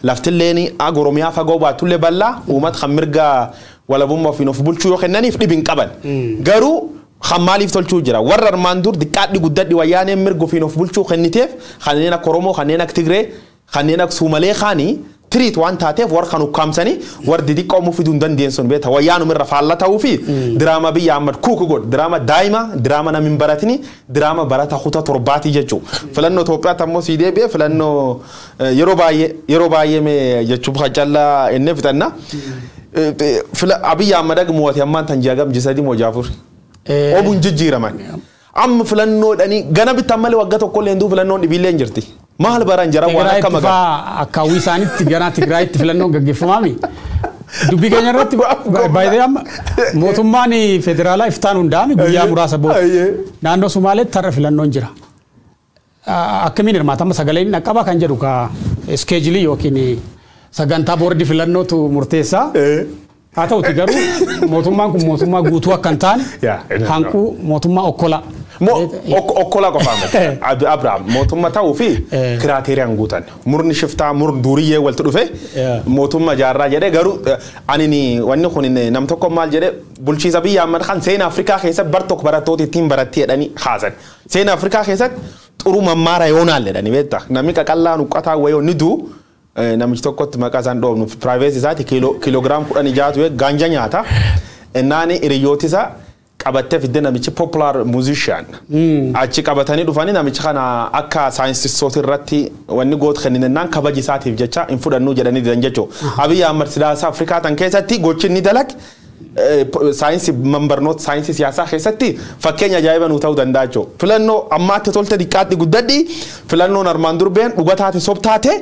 B: Laftilleen Oromiyaa fagoo baatullee bal'aa. Uummata kan mirga walabummaa ofiin of bulchuu yoo kennaniif dhibi hin qaban. Garuu kan maaliif tolchuu jira? Warra armaan dur diqqaadhi guddadhi wayyaaneen mirga ofiin of bulchuu kenniteef kanneen akka Oromoo, kanneen akka Tigree, kanneen akka Suumalee kaanii tiriit waan taateef warra kan ukkaamsanii warri didiqqoo muu fiduu hin dandeenye beekta wayyaanuma irra faalla ta'uu fi diraama biyya Ahmad kuuku godhu diraama daa'ima diraama namni hin baratini diraama barata kutaa torbaatii jechuudha. Filannoo Itoophiyaatti ammoo sii deebi'e filannoo yeroo baay'ee mee jechuun callaa inni fixanna. Abiyyi Ahmad mo'ate ammaan tan ji'a gam ji'a 3 moo ji'a 4. Obuun jijjiiraman. Amma filannoodhanii gana bittan malee waggaa tokko illee hinduu filannoon dhibiillee hin jirti. Maal baran jara waan akka
A: magaa. Akkaawwii isaaniitti gara Tigraayitti filannoon gaggeeffamaami. Dubbii keenya irratti baay'ee amma mootummaan federaalaa iftaan hundaa'ame guyyaa muraasa booda. Naannoo Sumaaleetti har'a filannoon jira. Akkamiin hirmaata amma sagaleen dhaqqaba kan jedhu ka iskeejilii yookiin sagantaa boordii filannootu murteessaa. Haa ta'uti garuu mootummaan kun mootummaa guutuu akka hin taane hanquu mootummaa okkolaa.
B: Okkolaa qofaa miti. Abrahaam mootummaa ta'uu fi kiraateeriyaan guutan. Murni shiftaa murni duriyyee walitti dhufe mootummaa jaarraa jedhee garuu ani wanni kun nam tokko maal jedhee bulchiisa biyya Ahmad kan seenaa Afrikaa keessatti bar tokko barattoota ittiin baratti jedhanii haasan. Seenaa Afrikaa keessatti xuruu mammaara yoonaal jedhanii beektaa. Namni qaqallaan uqqataa wayii ni du'u. Namichi tokkotti maqaa isaan dhoofnu piraayiveesii isaati kiiloogiraam 16 gaanja nyaata. Innaani hiriyooti isaa qabattee fidde namichi popular musician. Achi qabatanii dhufanii namichi kana akka saayinsistoota irratti wanni goota kenninannaan kabaji isaatiif jecha hin fudhannuu jedhanii didan jechuudha. Abiyyi Ahmad sidaasa Afrikaa tan keessatti gochi inni dalage saayinsii barnoota saayinsii siyaasaa keessatti fakkeenya ajaa'iba nuu ta'uu danda'a jechuudha. Filannoo ammaatti tolte diqqaatti guddadhi filannoon armaan durbeen dhuga taate sobtaate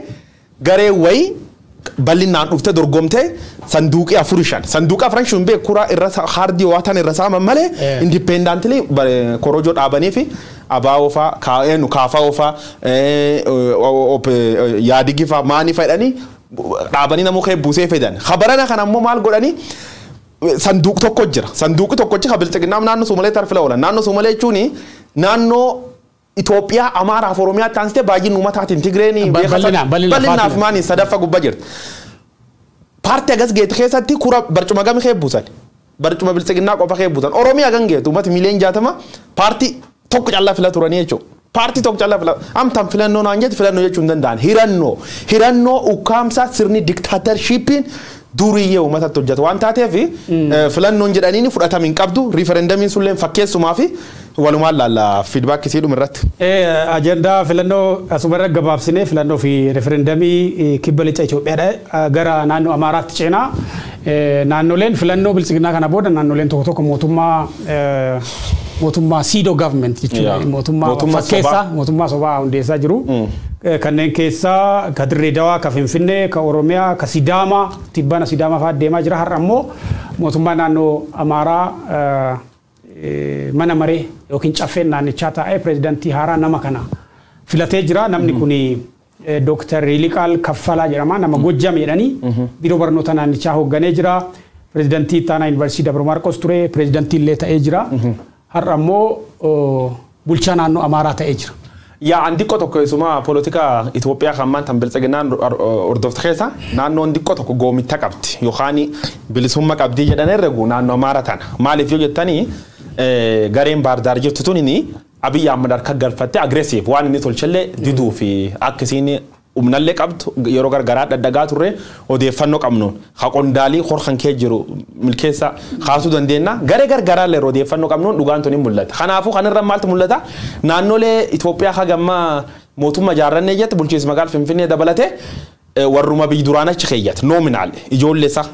B: garee wayii bal'inaan dhufte dorgomtee sanduuqii 4 5 sanduuqa afran shan beeku kuraa irra haardii waatan irra saaman malee independently korojoo dhaabanii fi abaa'oo faa kaa'eenu kaafa'oo faa yaadigii faa maanii fedhanii dhaabanii namuu kee buusee fedhan. Khabarana kana ammoo maal godhanii sanduuq tokko jira. Sanduuqi tokkochi kan bilchiginnaaf naannoo Soomalee tarfila oolan. Naannoo Soomalee jechuun naannoo Itoophiyaa, Amaaraa fi Oromiyaa taansitee baay'inni uummataatiin Tigreen bal'inaaf maanii sadaffaa gubbaa jirti. Paartii agas geete keessatti kura barcuma gami kee buusan. Barcuma bilchiginnaa qofa kee buusan. Oromiyaa gan geetu uummati miiliyoon 60 paartii tokko callaa fila turanii jechuudha. Paartii tokko callaa fila amtaan filannoo naan jette filannoo jechuu hin danda'an. Hirannoo hirannoo ukkaamsa sirni diktaatershiippiin duriyyee uummatatti hojjetu waan taateef filannoon jedhaniin fudhatama hin qabdu riiferendamiin sulleen fakkeessumaa fi walumaan laalla fiidbaakii siidhuma irratti.
A: Ajandaa filannoo asumarra gabaabsinee filannoo fi riiferendamii kibba lixa Itoophiyaadha gara naannoo Amaaraatti ceenaa. Naannoleen filannoo bilchiginaa kana booda naannoleen tokko tokko mootummaa mootummaa pseudo government jechuudha. Mootummaa fakkeessaa mootummaa sobaa hundeessaa jiru. Kanneen keessaa ka Dirree Dawaa, ka Finfinnee, ka Oromiyaa, ka Sidaamaa, tibbana Sidaamaa fa'aa deemaa jira. Har'a ammoo mootummaa naannoo Amaaraa mana maree yookiin caffeen naannichaa taa'ee pireezidantii haaraa nama kana filatee jira. Namni kun Dooktar Yiliqaal Kaffalaa jedhama, nama Gojjam jedhanii biiroo barnoota naannichaa hoogganee jira. Pireezidantii Ittaanaa Yuunivarsiitii Dabra Maarqos ture, pireezidantii illee ta'ee jira. Har'a immoo bulchaa naannoo Amaaraa ta'ee jira.
B: Yaa, an xiqqoo tokko keessumaa poolitikaa Itoophiyaa kan maanta biltsiginnaan hordofte keessa naannoon xiqqoo tokko goomitta qabdi yookaan bilisummaa qabdii jedhan herregu naannoo Amaaraa tana. Maaliif yoo jettanii, gareen Baardaar jirtu tuni Abiyyi Ahmad harka galfattee aggressive waan inni tolchellee diduu fi akka isiin humnallee qabdu yeroo gargaraa dhadhagaa turre. Odeeffannoo qabnuun ha qondaalii horkan kee jiru milkeessa kaasuu dandeenya. Garee gargaraa illee odeeffannoo qabnuun dhugaan tuni mul'ata. Kanaafuu kanarra maaltu mul'ata? Naannolee Itoophiyaa hagammaa mootummaa ijaarrannee jette, bulchiinsa magaalaa Finfinnee dabalatee, warruma biyyi duraan achi keeyyate nominal ijoollee isaa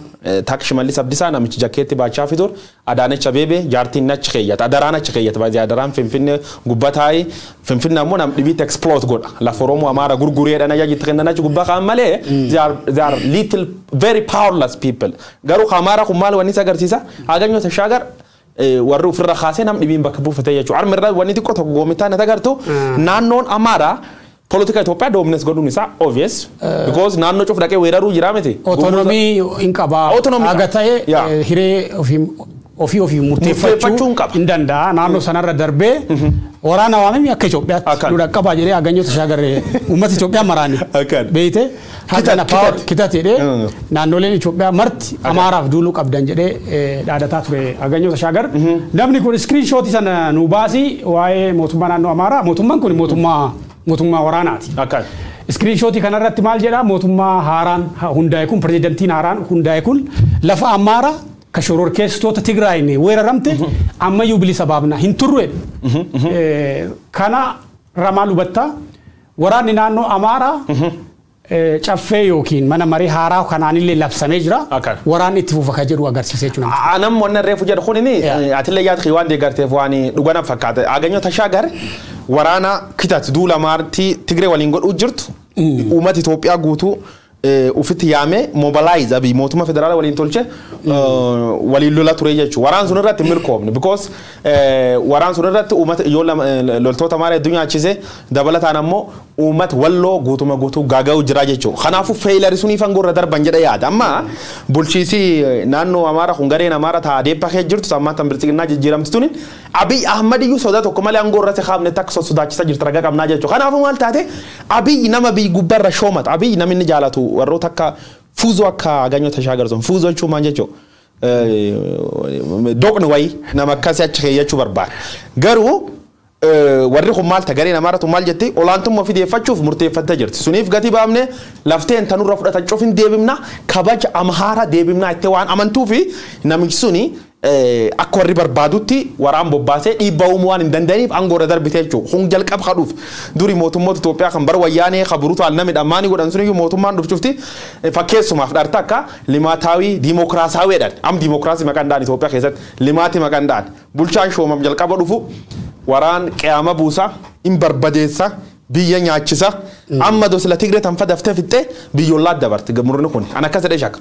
B: takka Shimallis Abdiisaa namichi jakkeetti baachaa fitur, Adaanech Abeebee jaartiin achi keeyyata, Adaraan achi keeyyata. Baay'ee Adaraan Finfinnee gubbaa taa'ee, Finfinnee ammoo nam dhibiitti exploit godha, lafa Oromoo Amaara gurgureedhaan ajajitti kennan achi gubbaa kaan malee they are little, very powerless people. Garuu Amaara kun maal wanni isa agarsiisa? Aganyoo Tashaagar warri ofirra kaasee nam dhibiin bakka buufatee jechuudha. Armi irraa wanni xiqqoo tokko goomitaan na agartu, naannoon Amaaraa politika Itoophiyaa dominate godhuun isaa obvious because naannoo cuf dhaqee weeraruu jira miti.
A: Autonomy hin qabaa.
B: Autonomy
A: Haga
B: qaba.
A: ta'e hiree ofii ofii
B: murteeffachuu
A: murteeffachuu
B: hin qaba.
A: hin danda'a. Naannoo sanarra darbee waraana waamame akka Itoophiyaatti
B: Akkan.
A: nu dhaqqabaa jedhee Aganyoo Tashaagaree uummata Itoophiyaa maraani.
B: Akkan.
A: Beeyte hagana power
B: kitat.
A: Kitat jedhee naannoleen Itoophiyaa marti Amaaraaf duuluu qabdan jedhee dhaadataa ture Aganyoo Tashaagar. Namni kun screenshot sana nu baasii, waa'ee mootummaa naannoo Amaaraa, mootummaan kun mootummaa waraanaati.
B: Akkan.
A: Screenshot kanarratti maal jedhaa? Mootummaa haaraan hundaa'e kun, pirezidantiin haaraan hundaa'e kun lafa Amaaraa ka shororkeessitoota Tigraayin weeraramte ammayyuu bilisa baafna hin turru jedhe. Kana ramaa hubattaa, waraanni naannoo Amaaraa caffee yookiin mana marii haaraa kanaanillee labsamee jira.
B: Akkan.
A: Waraanni itti fufa ka jedhu agarsiisa jechuudha.
B: Anam wannan reefu jedhu kun inni atillee yaad waan deeggarteef waan dhugana fakkaata. Aganyoo Tashaagar waraana kitat duula maartii Tigree waliin godhuu jirtu uummata Itoophiyaa guutuu ufitti yaamee mobilize Abiy mootummaa federaalaa waliin tolche waliin lola ture jechuudha. Waraan sun irratti hin milkoomne because waraan sun irratti uummata ijoollee loltoota maara hedduu nyaachise, dabalataan ammoo uummata Walloo guutuma guutuu gaaga'u jira jechuudha. Kanaafuu failure suniif aangoo irra darban jedha yaada. Amma bulchiisi naannoo Amaaraa kun gareen Amaaraa ta'a deeppaa kee jirtu ammaa tan biltsiginnaa jijjiiramti tuni Abiy Ahmad iyyuu sodaa tokko malee aangoo irratti kaafne takka sodaachisa jirti, ragaa qabnaa jechuudha. Kanaafuu maal taate? Abiy nama biyyi gubbaarra shoomata. Abiy namni inni jaalatu warroota akka fuuzoo, akka Aganyoo Tashaagar sun. Fuuzoo jechuun maal jechuudha? Doqni wayii nama akkasii achi keeyyachuu barbaada. Garuu warri kun maal ta gareen Amaaratu maal jetti? Olaantummaa ofii deeffachuuf murteeffattee jirti. Suniif gati baafne lafteen tanurra fudhatan cufin deebimna, kabaja Amhaara deebimna itti waan amantuu fi namichi suni akka warri barbaadutti waraan bobbaasee dhiibbaa uumuu waan hin danda'aniif aangoo irra darbite jechuudha. Kun jalqaba kadhuuf duri mootummoota Itoophiyaa kan bara Wayyaanee kaburutu al namidha maani godhan suniyyuu mootummaan dhufcufti fakkeessumaaf dharta akka limaataawii diimokiraasaawii jedhan. Am diimokiraasii maqaan dhaan Itoophiyaa keessatti limaati maqaan dhaan bulchaan shoomam jalqaba dhufu waraan qe'ama buusa, hin barbadeessa, biyya nyaachisa. Amma dosila Tigree tan fadaftee fixxee biyyoolaa dabarte murni kun an akkas jedhee shakka.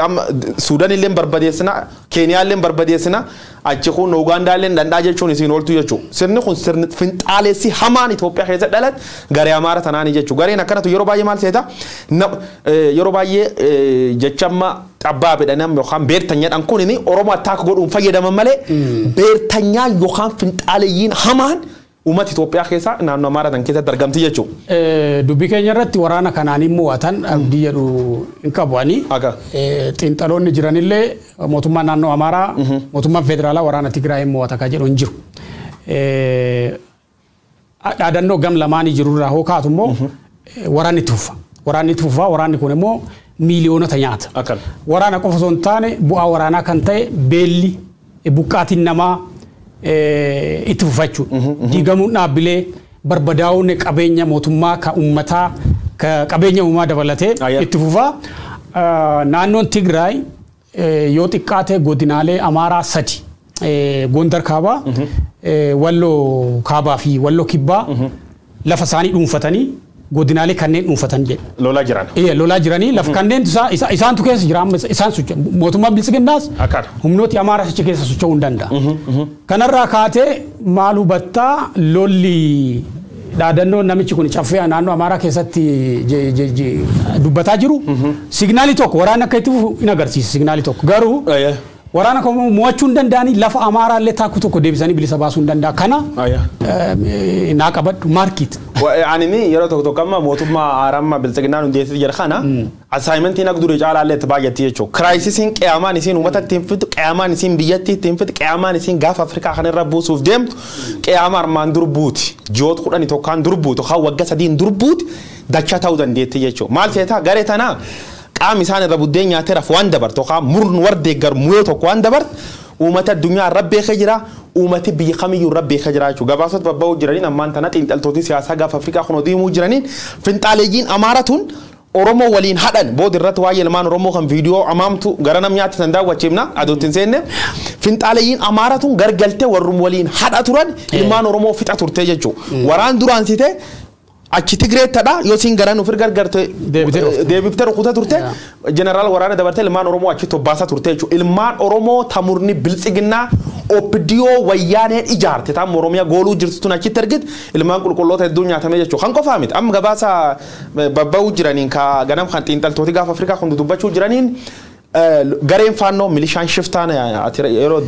B: Amma Suudaan illee barbadeessina, Keeniyaa illee barbadeessina, achi kun Ugaandaa illee danda'aa jechuun isiin ooltu jechuudha. Sirni kun sirni finxaaleessi hamaan Itoophiyaa keessa dhalate garee Amaara tanaanii jechuudha. Gareen akkanatu yeroo baay'ee maal seeta? Yeroo baay'ee jecha amma xabbaa jedhan yookaan beertanyadhaan kun inni Oromoo attack godhuun fayyadaman malee beertanyaa yookaan finxaaleeyyiin hamaan uummata Itoophiyaa keessa naannoo Amaaraa tan keessatti argamti jechuudha.
A: Dubbii keenya irratti waraana kanaan hin mo'atan abdii jedhu hin qabu ani.
B: Akka.
A: Xiinxaloonni jiranillee mootummaan naannoo Amaaraa, mootummaan federaalaa waraana Tigraay hin mo'ata kan jedhu hin jiru. Dhaadannoo gam lamaanii jirurraa hoo kaatu immoo waraanni itti fufa. Waraanni itti fufa, waraanni kun immoo miiliyoonota nyaata.
B: Akkan.
A: Waraana qofa osoo hin taane bu'aa waraanaa kan ta'e beelli, buqqaatiin namaa itti fufa jechuudha. Diigamuun dhaabbilee, barbadaa'uun qabeenya mootummaa ka uummataa, ka qabeenya uumaa dabalatee itti fufa. Naannoon Tigraay yoo xiqqaate godinaalee Amaaraa sadi, Gondar kaabaa, Walloo kaabaa fi Walloo kibbaa lafa isaanii dhuunfatanii godinaalee kanneen dhuunfatan jedhu.
B: Lolaa jiran.
A: Iya, lolaa jiranii lafa kanneen isaantu keessa jira, amma isaan socho'u. Mootummaan biltsiginnaas humnooti Amaaraa achi keessa socho'uu hin danda'a. Kanarraa kaatee maal hubattaa? Lolli Dhaadannoon namichi kun caffee naannoo Amaaraa keessatti dubbataa jiru signaalii tokko waraana akka itti fufu in agarsiisa signaalii tokko garuu waraana kan mo'achuu hin danda'anii lafa Amaaraa illee taakku tokko deebisanii bilisa baasuu hin danda'a kana naa qabadhu maarkiit.
B: Ani yeroo tokko tokko amma mootummaa haaraa biltsiginnaan hundeessite jira kana assignmentiin akka durii caalaa illee itti baay'atti jechuudha. Kiraayisisiin qiyaamaan isiin uummata ittiin fixu, qiyaamaan isiin biyyatti ittiin fixu, qiyaamaan isiin gaafa Afrikaa kanarra buusuuf deemtu qiyaama armaan dur buuti. Ji'oota 11 dur buutu, kan waggaa 3 dur buuti dachaa ta'uu dandeetti jechuudha. Maal seetaa garee tanaa qaamni isaan irra buddeen nyaatee rafu waan dabartu yookaan murni warra deeggaru muyoo tokko waan dabartu uummata addunyaa irra beekee jira. Uummati biyya kamiyyuu irra beekee jira jechuudha. Gabaasota babba'uu jiraniin ammaan tana xiinxaltooti siyaasaa gaafa Afrikaa kun deemuu jiraniin finxaaleeyyiin Amaaraa tun Oromoo waliin hadhan booda irratti waa'ee ilmaan Oromoo kan viidiyoo amaamtu gara nam nyaatti san daawwachiifna aduutti hin seenne finxaaleeyyiin Amaaraa tun gargaltee warrum waliin hadha turan ilmaan Oromoo fixa turte jechuudha. Waraan duraan sitee achi Tigreettadha yoo siin garan ofir gargarte deebiftee rukuta turte jeneraal waraana dabartee ilmaan Oromoo achi tobbaasaa turte jechuudha. Ilmaan Oromoo tamurni biltsiginnaa OPDO wayyaaneen ijaarte tam Oromiyaa gooluu jirtu tun achitti argite ilmaan qulqulloota hedduu nyaatamee jechuudha. Kan qofaa miti amma gabaasa babba'uu jiraniin ka ganam kan xiinxaltooti gaafa Afrikaa kun dubbachuu jiraniin gareen faannoo milishaan shiftaan yeroo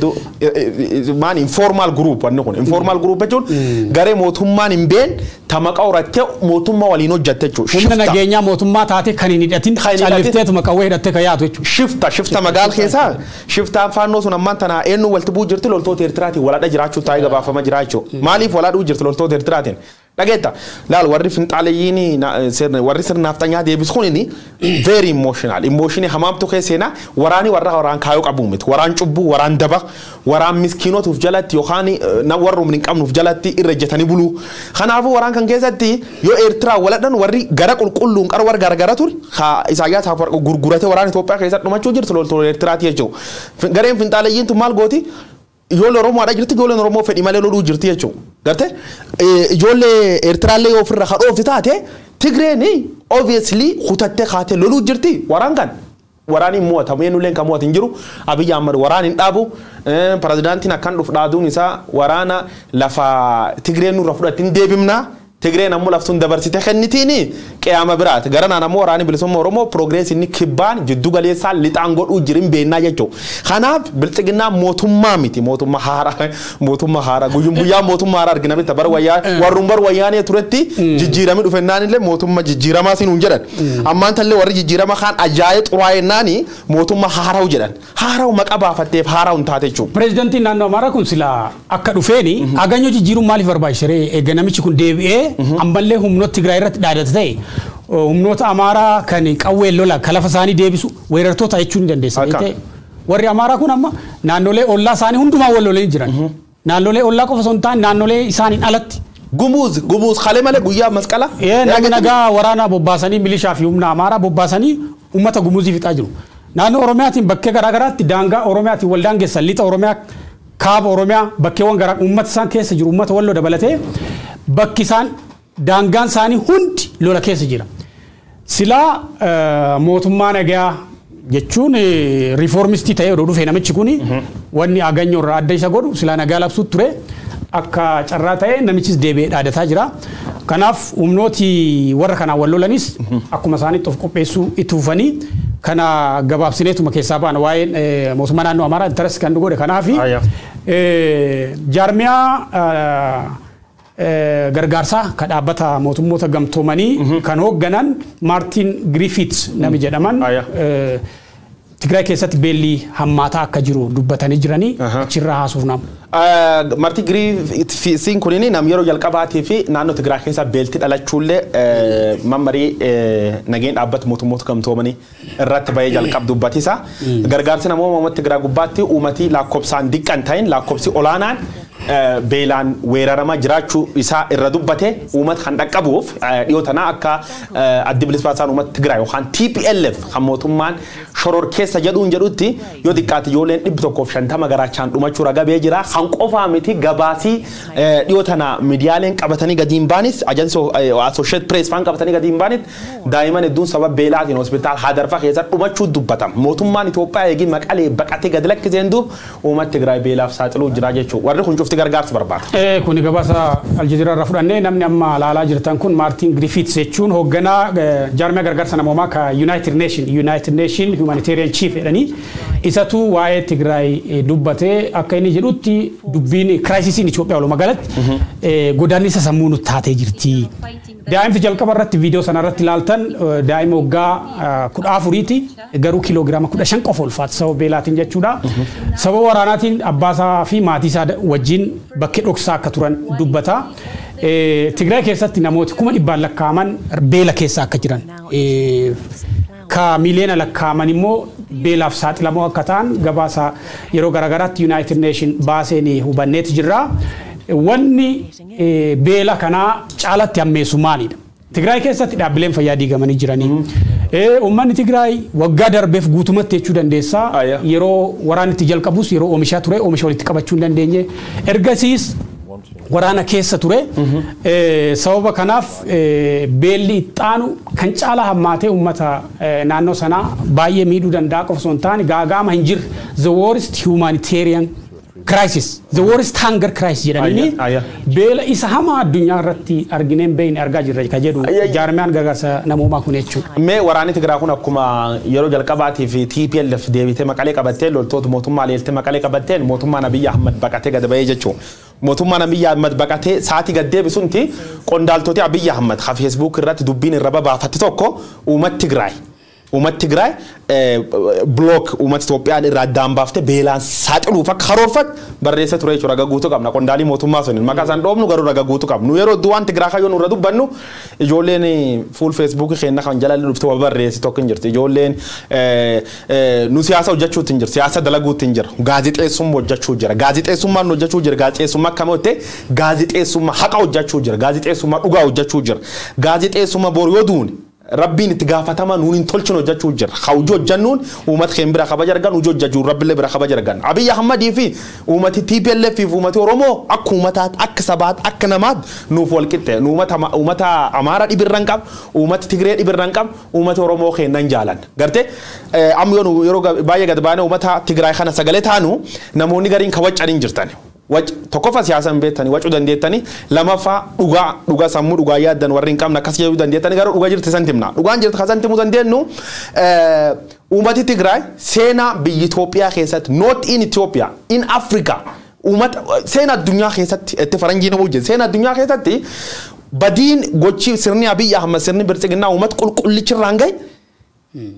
B: maan informal group wanni kun informal group jechuun garee mootummaan hin been tamaqa horattee mootummaa waliin hojjatte jechuudha.
A: Humna nageenyaa mootummaa taate kan hin hidhatin callifteetuma qawwee hidhattee kan yaatu jechuudha.
B: Shifta shifta magaal keessaa shiftaan faannoo sun ammaan tana eenyu walitti bu'uu jirti loltoota Eertiraatiin waladha jiraachuu taa'ee gabaafama jira jechuudha. Maaliif waladhuu jirti loltoota Eertiraatiin? Dhageetta laal warri finxaaleeyyiin warri sirnaafxanyaa deebisu kun inni very emotional emotionii hamaamtu keesseenaa waraani warra waraan kaayoo qabu miti waraan cubbuu waraan daba waraan miskiinotuuf jalatti yookaan warra humni hin qabnuuf jalatti irra ejjetanii buluu kanaafuu waraan kan keessatti yoo Eertiraa waladhan warri gara qulqulluun qara warra gargara ture Isaayyaas Afwerqi gurgurate waraan Itoophiyaa keessatti dhumachuu jirtu loltoota Eertiraati jechuudha gareen finxaaleeyyiin tun maal gooti ijoollee Oromoodha jirti ijoolleen Oromoo fedhii malee loluu jirti jechuudha. Garte ijoollee Eertiraallee yoo ofirra kadhoofti taate Tigreen obviously kutattee kaatee loluu jirti waraan kan. Waraan hin mo'atamu eenyulleen kan mo'atu hin jiru Abiyyi Ahmad waraan hin dhaabu pirezidaantiin akkan dhufu dhaaduun isaa waraana lafa Tigreen nurra fudhatti hin deebimna. Tigreen ammoo laftuun dabarsite kennitiin qiyaama biraati. Gara naan ammoo waraanni bilisummaa Oromoo piroogrees inni kibbaan jiddu galeessaan lixaan godhuu jirin beennaa jechuudha. Kanaaf biltsiginnaa mootummaa miti mootummaa haaraa mootummaa haaraa guyyuun guyyaa mootummaa haaraa argina bitta bara wayyaa warruun bara wayyaanee turetti jijjiiramii dhufennaan illee mootummaa jijjiiramaa siin hin jedhan. Ammaan tallee warri jijjiirama kaan ajaa'ee xuraa'ennaani mootummaa haaraa'u jedhan. Haaraa'u maqaa baafatteef haaraa'u hin taate jechuudha.
A: Pireezidantiin naannoo Amaaraa kun silaa akka dhufeeni aganyoo jijjiiruun maaliif barbaachisee eega namichi kun deebi'ee ammallee humnoota Tigraay irratti dhaadate ta'e humnoota Amaaraa kan qawwee lola kan lafa isaanii deebisu weerartoota jechuun ni dandeessa. Warri Amaaraa kun amma naannolee ollaa isaanii hundumaa wal lolee jiran. Naannolee ollaa qofa osoo hin taane naannolee isaaniin alatti.
B: Gumuuz gumuuz kalee malee guyyaa masqala.
A: Namni nagaa waraanaa bobbaasanii milishaa fi humna Amaaraa bobbaasanii uummata gumuuzii fixaa jiru. Naannoo Oromiyaatiin bakkee garaagaraatti daangaa Oromiyaatiin wal daangessan lixa Oromiyaa kaaba Oromiyaa bakkeewwan garaa uummata isaan keessa jiru uummata walloo dabalatee bakki isaan daangaan isaanii hundi lola keessa jira. Silaa mootummaa nagaa jechuun riiformistii ta'ee oduu dhufe namichi kuni wanni aganyoo irraa adda isa godhu silaa nagaa labsuu ture akka carraa ta'e namichis deebi'ee dhaadataa jira. Kanaaf humnooti warra kanaan wal lolanis akkuma isaanitti of qopheessuu itti fufanii kana gabaabsineetuma keessaa ba'an waa'een mootummaa naannoo Amaaraa intares kan godhe kanaafi jaarmiyaa gargaarsaa kan dhaabbata mootummoota gamtoomanii kan hoogganan Maartin Griffiths nami jedhaman Tigraay keessatti beelli hammaataa akka jiru dubbatanii jiranii achirraa haasuuf nama.
B: Maartin Griffithsiin kunini nam yeroo jalqabaatii fi naannoo Tigraay keessa beelti dhalachuullee mammarii nageen dhaabbata mootummoota gamtoomanii irratti bahee jalqab dubbatisa. Gargaarsi namoota uummata Tigraay gubbaatti uummatii lakkoofsaan diqqan ta'in lakkoofsi olaanaan beelaan weerarama jiraachuu isaa irra dubbate uummata kan dhaqqabuuf dhiyoo tanaa akka addi bilisa baasaan uummata Tigraay yookaan TPLF kan mootummaan shoror keessa jedhuun jedhutti yoo xiqqaate ijoolleen 150 garaachaan dhumachuu ragabee jira. Kan qofaa miti gabaasii dhiyoo tana miidiyaaleen qabatanii gadi hin baanis ajansii Associated Press faan qabatanii gadi hin baanis daa'imman hedduun sababa beelaatiin hospitaal Hadarfaa keessa dhumachuu dubbatama. Mootummaan Itoophiyaa eegi maqalee baqatee gadi lakkiseen duub uummata Tigraay beelaaf saaxiluu jira jechuudha. Warri kun Cufti gargaarsa barbaada.
A: Kuni gabaasa Aljazeeraa irraa fudhannee. Namni amma ilaalaa jirtan kun Maartiin Griffiths jechuun hoogganaa jaarmiyaa gargaarsa namoomaa ka United Nation Humanitarian Chief jedhanii, isatu waa'ee Tigraay dubbatee. Akka inni jedhutti, dubbiin crisisiin Itoophiyaa walumaa galatti godaannisa sammuu nutti taatee jirti. Daa'imti jalqaba irratti viidiyoo sana irratti ilaaltan daa'ima waggaa 14ti, garuu kiiloogiraama 15 qofa ulfaata sababa beelaatiin jechuudha. Sababa waraanaatiin abbaasaa fi maatii isaa wajjin bakkee dhoksaa akka turan dubbata. Tigraay keessatti namooti kuma dhibbaan lakkaa'aman beela keessa akka jiran, ka miiliyoona lakkaa'aman immoo beelaaf saaxilamoo akka ta'an gabaasa yeroo garaagaraatti United Nation baaseen hubanneeti jirra. Wanni beela kanaa caalatti hammeessu maalidha? Tigraay keessatti dhaabbileen fayyaa diigamanii jiranii. Uummanni Tigraay waggaa darbeef guutumatti jechuu dandeessaa. Yeroo waraanni itti jalqabus yeroo oomishaa ture, oomisha walitti qabachuu hin dandeenye. Ergasiis waraana keessa ture. Sababa kanaaf beelli ittaanu kan caalaa hammaatee uummata naannoo sanaa baay'ee miidhuu danda'a qofa osoo hin taane, gaagaama hin jirre, the worst humanitarian crisis, the worst hunger crisis jedhanii, beela isa hamaa addunyaa irratti arginee hin beekne argaa jirra ka jedhu jaarmiyaan gargaarsa namoomaa kun jechuudha.
B: Mee waraanni Tigraay kun akkuma yeroo jalqabaatii fi TPLF deebitee Maqalee qabattee, loltoota mootummaa leeltee Maqalee qabatteen, mootummaan Abiyyi Ahmad baqatee gad ba'ee jechuudha. Mootummaan Abiyyi Ahmad baqatee sa'aatii gad deebisunti qondaaltoti Abiyyi Ahmad ka Facebook irratti dubbiin irra babaafatti tokko uummata Tigraay. Uummata Tigraay block uummata Itoophiyaan irraa addaan baaftee beelaan saaxiluuf akka karoorfat barreessa ture jechuudha. Raga guutuu qabna. Qondaalii mootummaa suniin maqaa isaan dhoofnu, garuu raga guutuu qabna. Nu yeroo hedduu waan Tigraay kayyoo nurra dubbannu, ijoolleen fuul Feesbuukii keenya kan jala dhufte waa barreessi tokko hin jirti. Ijoolleen nu siyaasa hojjechuutti hin jiru. Siyaasa dalaguutti hin jiru. Gaazixeessummaa hojjechuu jira. Gaazixeessummaan hojjechuu jira. Gaazixeessummaa akkam hojjete? Gaazixeessummaa haqa hojjechuu jira. Gaazixeessummaa dhugaa hojjechuu jira. Gaazixeessummaa boru yoo duune Rabbiin itti gaafatama nuun hin tolchinu hojjechuu jira. Hojii hojjennuun uummata keenya bira kabaja argan, hojii hojjechuun Rabbillee bira kabaja argan. Abiyyi Ahmadii fi uummati TPLF fi uummati Oromoo akka uummataatti, akka sabaatti, akka namaatti nuuf wal qixxe. Nu uummata Amaaraa dhibirra hin qabu, uummati Tigree dhibirra hin qabu, uummati Oromoo keenya hin jaalan. Gartee amma yoo yeroo baay'ee gad baanee uummata Tigraay kana sagalee taanu, namoonni gariin kawaccanii hin jirtan. Tokkoffaa siyaasa hin beektanii wacuu dandeettanii, lamaffaa dhugaa dhugaa sammuu dhugaa yaaddan warri hin qabne akkas jedhuu dandeettanii, garuu dhugaa jirti san timna. Dhugaan jirti kan timuu dandeenyu, uummati Tigraay seenaa biyya Itoophiyaa keessatti, not in Ethiopia, in Africa, uummata seenaa addunyaa keessatti itti faranjii nama hojjetu, seenaa addunyaa keessatti badiin gochi sirni Abiyyi Ahmad, sirni Biltsiginnaa uummata qulqullichirraan gahe,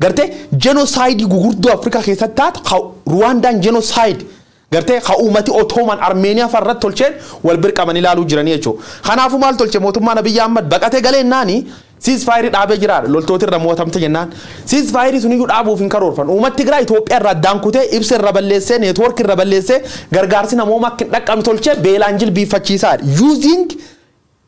B: gartee genocide gugurdoo Afrikaa keessatti taate, Ruwaandaan genocide, gartee ka uummati Ottoman Armeeniyaa farratti tolcheen wal bir qaban ilaaluu jiranii jechuudha. Kanaafuu maal tolche mootummaan Abiyyi Ahmad baqatee galee naani? Ceasefire dhaabee jira. Loltooti irra mo'atamte jennaan ceasefire suniyyuu dhaabuuf hin karoorfan. Uummati Tigraay Itoophiyaa irraa addaan kutee, ibsa irra balleessee, network irra balleessee, gargaarsi namooma akka hin dhaqqabne tolchee, beelaan jilbiiffachiisaa using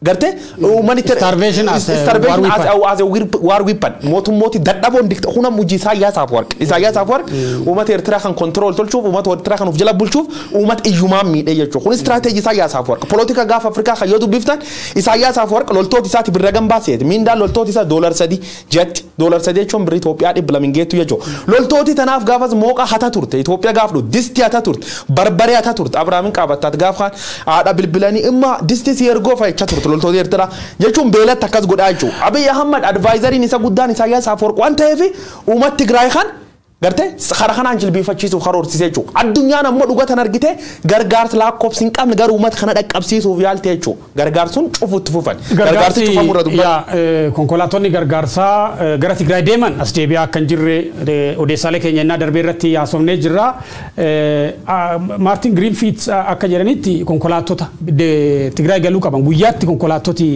B: gartee uummanni
A: Starvation as a
B: starvation
A: war
B: as
A: weapon.
B: As a war weapon. Mootummooti dadhaboon dikta kuna hojii Isaayyaas Afwerq. Isaayyaas Afwerq uummata Eertiraa kan control tolchuuf, uummata Eertiraa kan of jala bulchuuf, uummata iyyumaan miidhee jechuudha. Kun istiraateejii Isaayyaas Afwerq. Polotika gaafa Afrikaa kan yoo dubbiftan, Isaayyaas Afwerq loltoota isaati birra gambaaseeti. Miindaan loltoota isaa $3 jetti. $3 jechuun birrii Itoophiyaa 200 hin geettu jechuudha. Loltooti tanaaf gaafas mooqa hata turte. Itoophiyaa gaaf dhufu disti hata turte. Barbaree hata turte. Abrahaamin qaabattaat gaaf kaan haadha bilbilanii imma disti si ergoo fa'ichaa turte loltoota Eertiraa jechuun beelatti akkas godhaa jechuudha. Abiy Ahmad advisoriin isa guddaan Isaayyaas Afwerq waan ta'eef, uummata Tigraay kan gartee karaa kanaan jilbiifachiisuuf karoorsiisee jechuudha. Addunyaan ammoo dhugatan argite, gargaarsa lakkoofsi hin qabne garuu uummata kana dhaqqabsiisuuf yaalte jechuudha. Gargaarsuun cufutti fufan. Gargaarsi cufamu irra dubbatu.
A: Yaa, konkolaattonni gargaarsaa gara Tigraay deeman as deebi'aa akka hin jirre odeessaalee keenya innaa darbee irratti haasofnee jirra. Maartin Giriinfiit akka jedhanitti, konkolaattota Tigraay galuu qaban guyyaatti konkolaattoti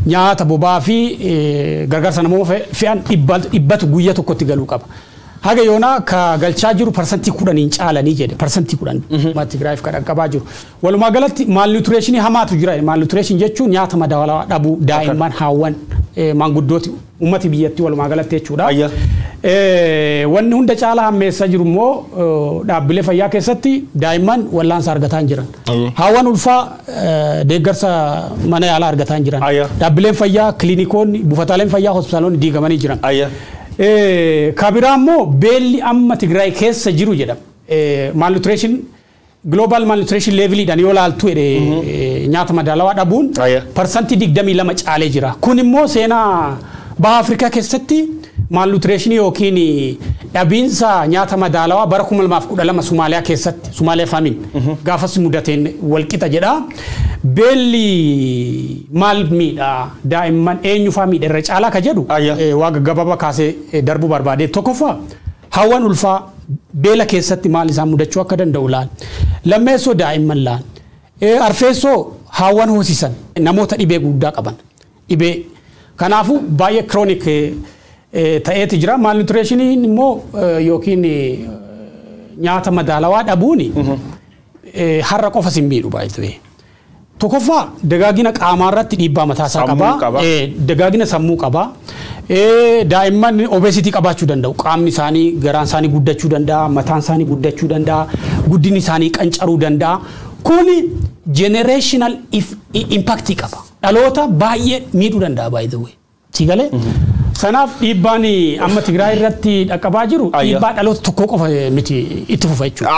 A: nyaata, boba'aa fi gargaarsa namoota fe'an 100tu guyyaa tokkotti galuu qaba. Haga yoonaa ka galchaa jiru 10% caalanii jedhe, 10% Tigraayiif kan dhaqqabaa jiru. Walumaa galatti malnutrition hamaatu jira. Malnutrition jechuun nyaata madaalawaa dhabuu daa'imman, haawwan, maanguddooti, uummati biyyattii walumaa galatti jechuudha. Wanni hunda caalaa hammeessaa jiru immoo dhaabbilee fayyaa keessatti daa'imman wallaansa argataa hin jiran. Haawwan ulfaa deeggarsa mana yaalaa argataa hin jiran. Dhaabbileen fayyaa, kiliinikoonni, buufataaleen fayyaa, hospitaalonni diigamanii jiran. Kabiraa immoo beelli amma Tigraay keessa jiru jedhama. Malnutrition Global malnutrition leveliidhaan yoo laaltu nyaata madaalawaa dhabuun 22% caalee jira. Kun immoo seenaa baha Afrikaa keessatti malnutrition yookiin dhabiinsa nyaata madaalawaa bara 2012 Somaaliyaa keessatti Somaaliyaa famine gaafas mudateen walqixa jedha. Beelli maal miidha, daa'imman eenyufaa miidha irra caalaa ka jedhu waa gaggabaabaa kaasee darbuu barbaade. Tokkoffaa, hawwan ulfaa beela keessatti maal isaan mudachuu akka danda'u laal. Lammeessoo, daa'imman laal. Arfeessoo, hawwan hoosisan, namoota dhibee guddaa qaban. Dhibee kanaafuu baay'ee chronic ta'eeti jira. Malnutritioniin immoo yookiin nyaata madaalawaa dhabuun har'a qofa sin miidhu baay'ee. Tokkoffaa, dagaagina qaamaa irratti dhiibbaa mataasaa qaba. Dagaagina sammuu qaba. Daa'imman obesity qabaachuu danda'u. Qaamni isaanii, garaan isaanii guddachuu danda'a, mataan isaanii guddachuu danda'a, guddinni isaanii qancaruu danda'a. Kuni generational impact qaba. Dhaloota baay'ee miidhuu danda'a, by the way. Si galee? Sanaaf dhiibbaan amma Tigraay irratti dhaqqabaa jiru dhiibbaa dhaloota tokko qofa miti, itti fufa jechuudha.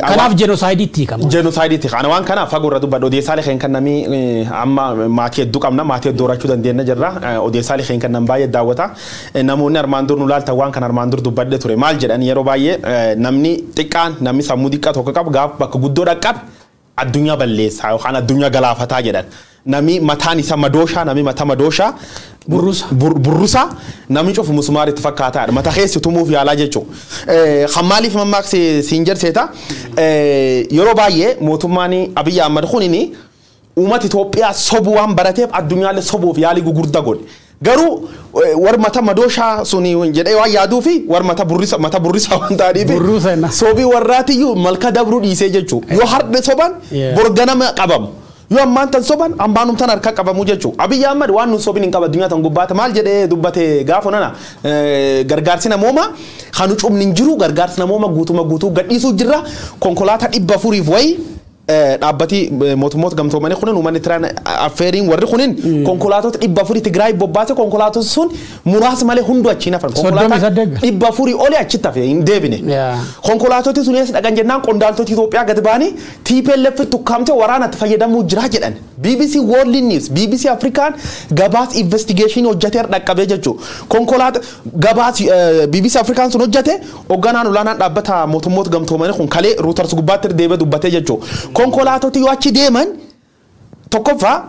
A: Kanaaf genocide'itti hiikama.
B: Genocide'itti. Kana waan kana fagoo irra dubbadhu. Odeessaalee kan kennamii amma maatii hedduu qabna, maatii hedduu horachuu dandeenya jirra. Odeessaalee kan kennan baay'ee daawwata. Namoonni armaan dur nu laaltan waan kana armaan dur dubbadhe ture. Maal jedhan? Yeroo baay'ee namni xiqqaan, namni sammuu xiqqaa tokko qabu gaaf bakka guddoo dhaqqabe addunyaa balleessaa yookaan addunyaa galaafataa jedhan. Namni mataan isaa madooshaa, namni mataa madooshaa
A: Burrusa.
B: Burrusa, namni cufu musmaaritti fakkaataadha. Mata keessi tumuuf yaalaa jechuudha. Kan maaliif mammaakse siin jedhseeta, yeroo baay'ee mootummaan Abiyyi Ahmad kunini uummata Itoophiyaa sobuu waan barateef addunyaallee sobuuf yaalii gugurdaa godhe. Garuu warri mata madooshaa suni jedhee waan yaaduu fi warri mata burrisa, mata burrisa waan ta'aniif
A: Burrusa jenna.
B: sobii warraatiyyuu malka dabruu dhiisee jechuudha. Yoo har'a soban borganama qabamu. Yoo ammaan tan soban ammaanum tan harka qabamu jechuudha. Abiyyi Ahmad waan nun sobin hin qaba addunyaa tan gubbaata. Maal jedhee dubbate gaafa nana? Gargaarsi namooma kan cumni hin jiru, gargaarsi namooma guutuma guutuu gadhiisuu jirra, konkolaataa 400f wayi dhaabbati mootummoota gamtoomanii kunin uummanni tiraan affeeriin warri kunin konkolaatota 400 Tigraay bobbaase. Konkolaatota sun muraasa malee hunduu achiin hafan.
A: 38.
B: 400 oli achitti hafe, hin deebine. Konkolaatoti sun eessa dhaqan jennaan, qondaaltoti Itoophiyaa gad ba'anii TPLF tukkaamte waraanatti fayyadamuu jira jedhan. BBC World News, BBC Afrikaan gabaas investigation hojjetee dhaqqabee jechuudha. Konkolaata gabaas BBC Afrikaan sun hojjete, hoogganaan olaanaan dhaabbata mootummoota gamtoomanii kun kalee Reuters gubbaatti deebee dubbatee jechuudha. Konkolaatoti yoo achi deeman, tokkoffaa,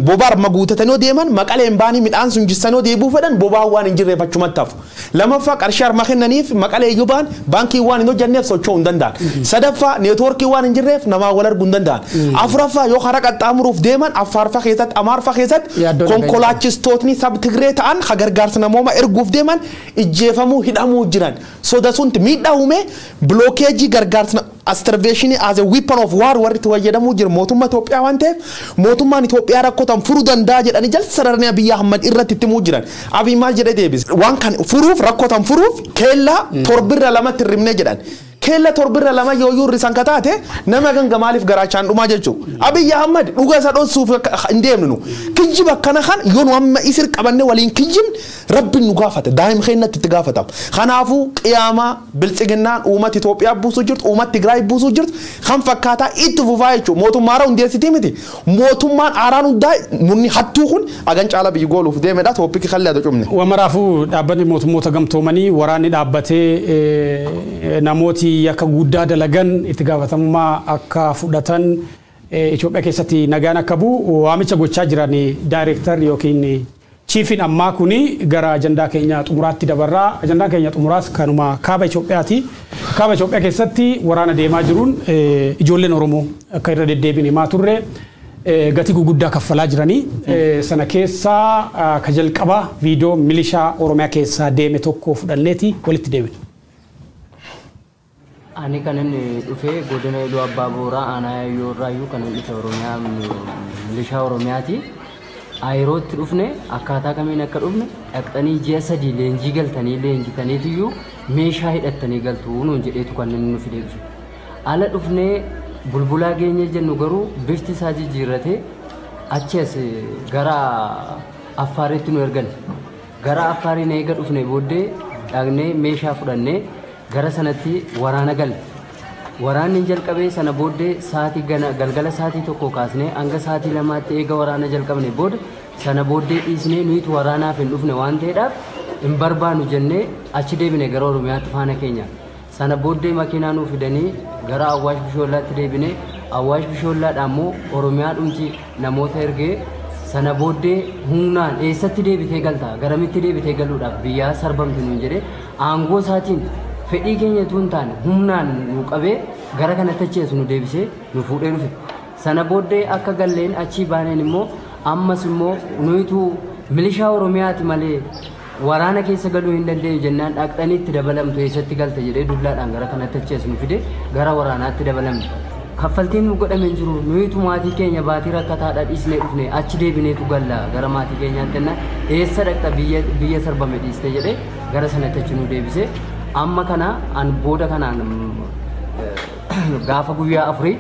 B: bobaa arma guutatanii yoo deeman, Maqaleen baanii midhaan sun jissanii yoo deebi'uu fedhan, bobaan waan hin jirreef achumatti hafu. Lamaffaa, qarshii harma kennaniif Maqalee yoo ba'an baankii waan hin hojjenneef socho'uu hin danda'an. Sadaffaa, neetwoorkii waan hin jirreef namaa wal arguu hin danda'an. Afuraffaa, yoo karaa qaxxaamuruuf deeman Affaarfaa keessatti, Amaarfaa keessatti
A: Yaaddoo nagaa
B: konkolaachistootni sab Tigree ta'an ha gargaarsa namooma erguuf deeman ijjeefamuu, hidhamuu jiran. Soda sunti miidhaa uume. Blockage gargaarsa, starvation as a weapon of war warri itti fayyadamuu jiru mootummaa Itoophiyaa waan ta'eef, mootummaan Itoophiyaa rakkoo tan furuu danda'a jedhanii jala sararanii Abiyyi Ahmad irratti itti himuu jiran. Abiy maal jedhee deebise? Waan kan furuuf, rakkoo tan furuuf keellaa torbirra lamatti hirribnee jedhan. Keella torbirra lama yoo hirrisan ka taate, nama ganga maaliif garaachaan dhumaa jechuudha. Abiyyi Ahmad dhuga isa dhoksuuf hin deemnu nu. Kijjiba akkana kan yoo nu amma isir qabanne waliin kijjibne, rabbiin nu gaafata. Daa'ima keenyatti itti gaafatama. Kanaafuu qiyaamaa biltsiginnaan uummata Itoophiyaa buusuu jirtu, uummata Tigraay buusuu jirtu kan fakkaataa itti fufaa jechuudha. Mootummaa haaraa hundeessitii miti. Mootummaan haaraan hundaa murni hattuu kun hagan caala biyyi gooluuf deemedha. Topic kallee haa cumne.
A: Wamaraafuu dhaabbanni mootummoota gamtoomanii waraanni dhaabbatee namooti yakka guddaa dalagan itti gaafatamummaa akka fudhatan, Itoophiyaa keessatti nagaan akka bu'u waamicha gochaa jiran daayireektar yookiin chiefiin ammaa kuni. Gara ajandaa keenya xumuraatti dabarraa. Ajandaan keenya xumuraas kanuma kaaba Itoophiyaati. Kaaba Itoophiyaa keessatti waraana deemaa jiruun ijoolleen Oromoo akka irra deddeebiin himaa turre gatii guguddaa kaffalaa jiranii. Sana keessaa ka jalqabaa viidiyoo milishaa Oromiyaa keessaa deeme tokko fudhanneeti walitti deebine.
C: Ani kan inni dhufe godina Iluu Abbaa Booraa, aanaa Yaayyoo irraayyuu kan inni dhufe Oromiyaa, milishaa Oromiyaati. Yerootti dhufne akkaataa kamiin akka dhufne, dhaqxanii ji'a 3 leenjii galtanii leenjitaniitiyyuu meeshaa hidhattanii galtu nuun jedheetu kan inni nu fidee dhufe. Ala dhufnee bulbulaa geenye jennu garuu bifti isaa jijjiirratee achi as gara Affaaritti nu ergan. Gara Affaariin eega dhufne booddee dhaqnee meeshaa fudhannee gara sanatti waraana galle. Waraanni jalqabee sana booddee sa'aatii galgala sa'aatii 1 kaasnee hanga sa'aatii 2tti eega waraana jalqabne booda sana booddee dhiisnee nuyitu waraanaaf hin dhufne waan ta'eedhaaf hin barbaannu jennee achi deebine gara Oromiyaatti faana keenya. Sana booddee makiinaa nuu fidanii gara Awwaash Bishoollaatti deebine. Awwaash Bishoollaadhaa immoo Oromiyaa dhumti namoota ergee sana booddee humnaan eessatti deebitee galta garamitti deebitee galuudhaaf biyyaa sarbamti nuun jedhee aangoo isaatiin fedhii keenya utuu hin taane humnaan nu qabee gara kanatti achi nu deebisee nu fuudhee dhufe. Sana booddee akka galleen achii baaneen immoo ammas immoo nuyitu milishaa Oromiyaati malee waraana keessa galuu hin dandeenyu jennaan dhaqxanii itti dabalamtu eessatti galte jedhee dullaadhaan gara kanatti achi nu fide gara waraanaatti dabalamte. Kaffaltiin nu godhame hin jiru nuyitu maatii keenya baatii rakkataadha dhiisnee dhufne achi deebineetu galla gara maatii keenyaatti jennaan eessa dhaqxa biyya sarbame dhiiste jedhee gara sanatti achi nu deebise. Amma kana an booda kanaan gaafa guyyaa 4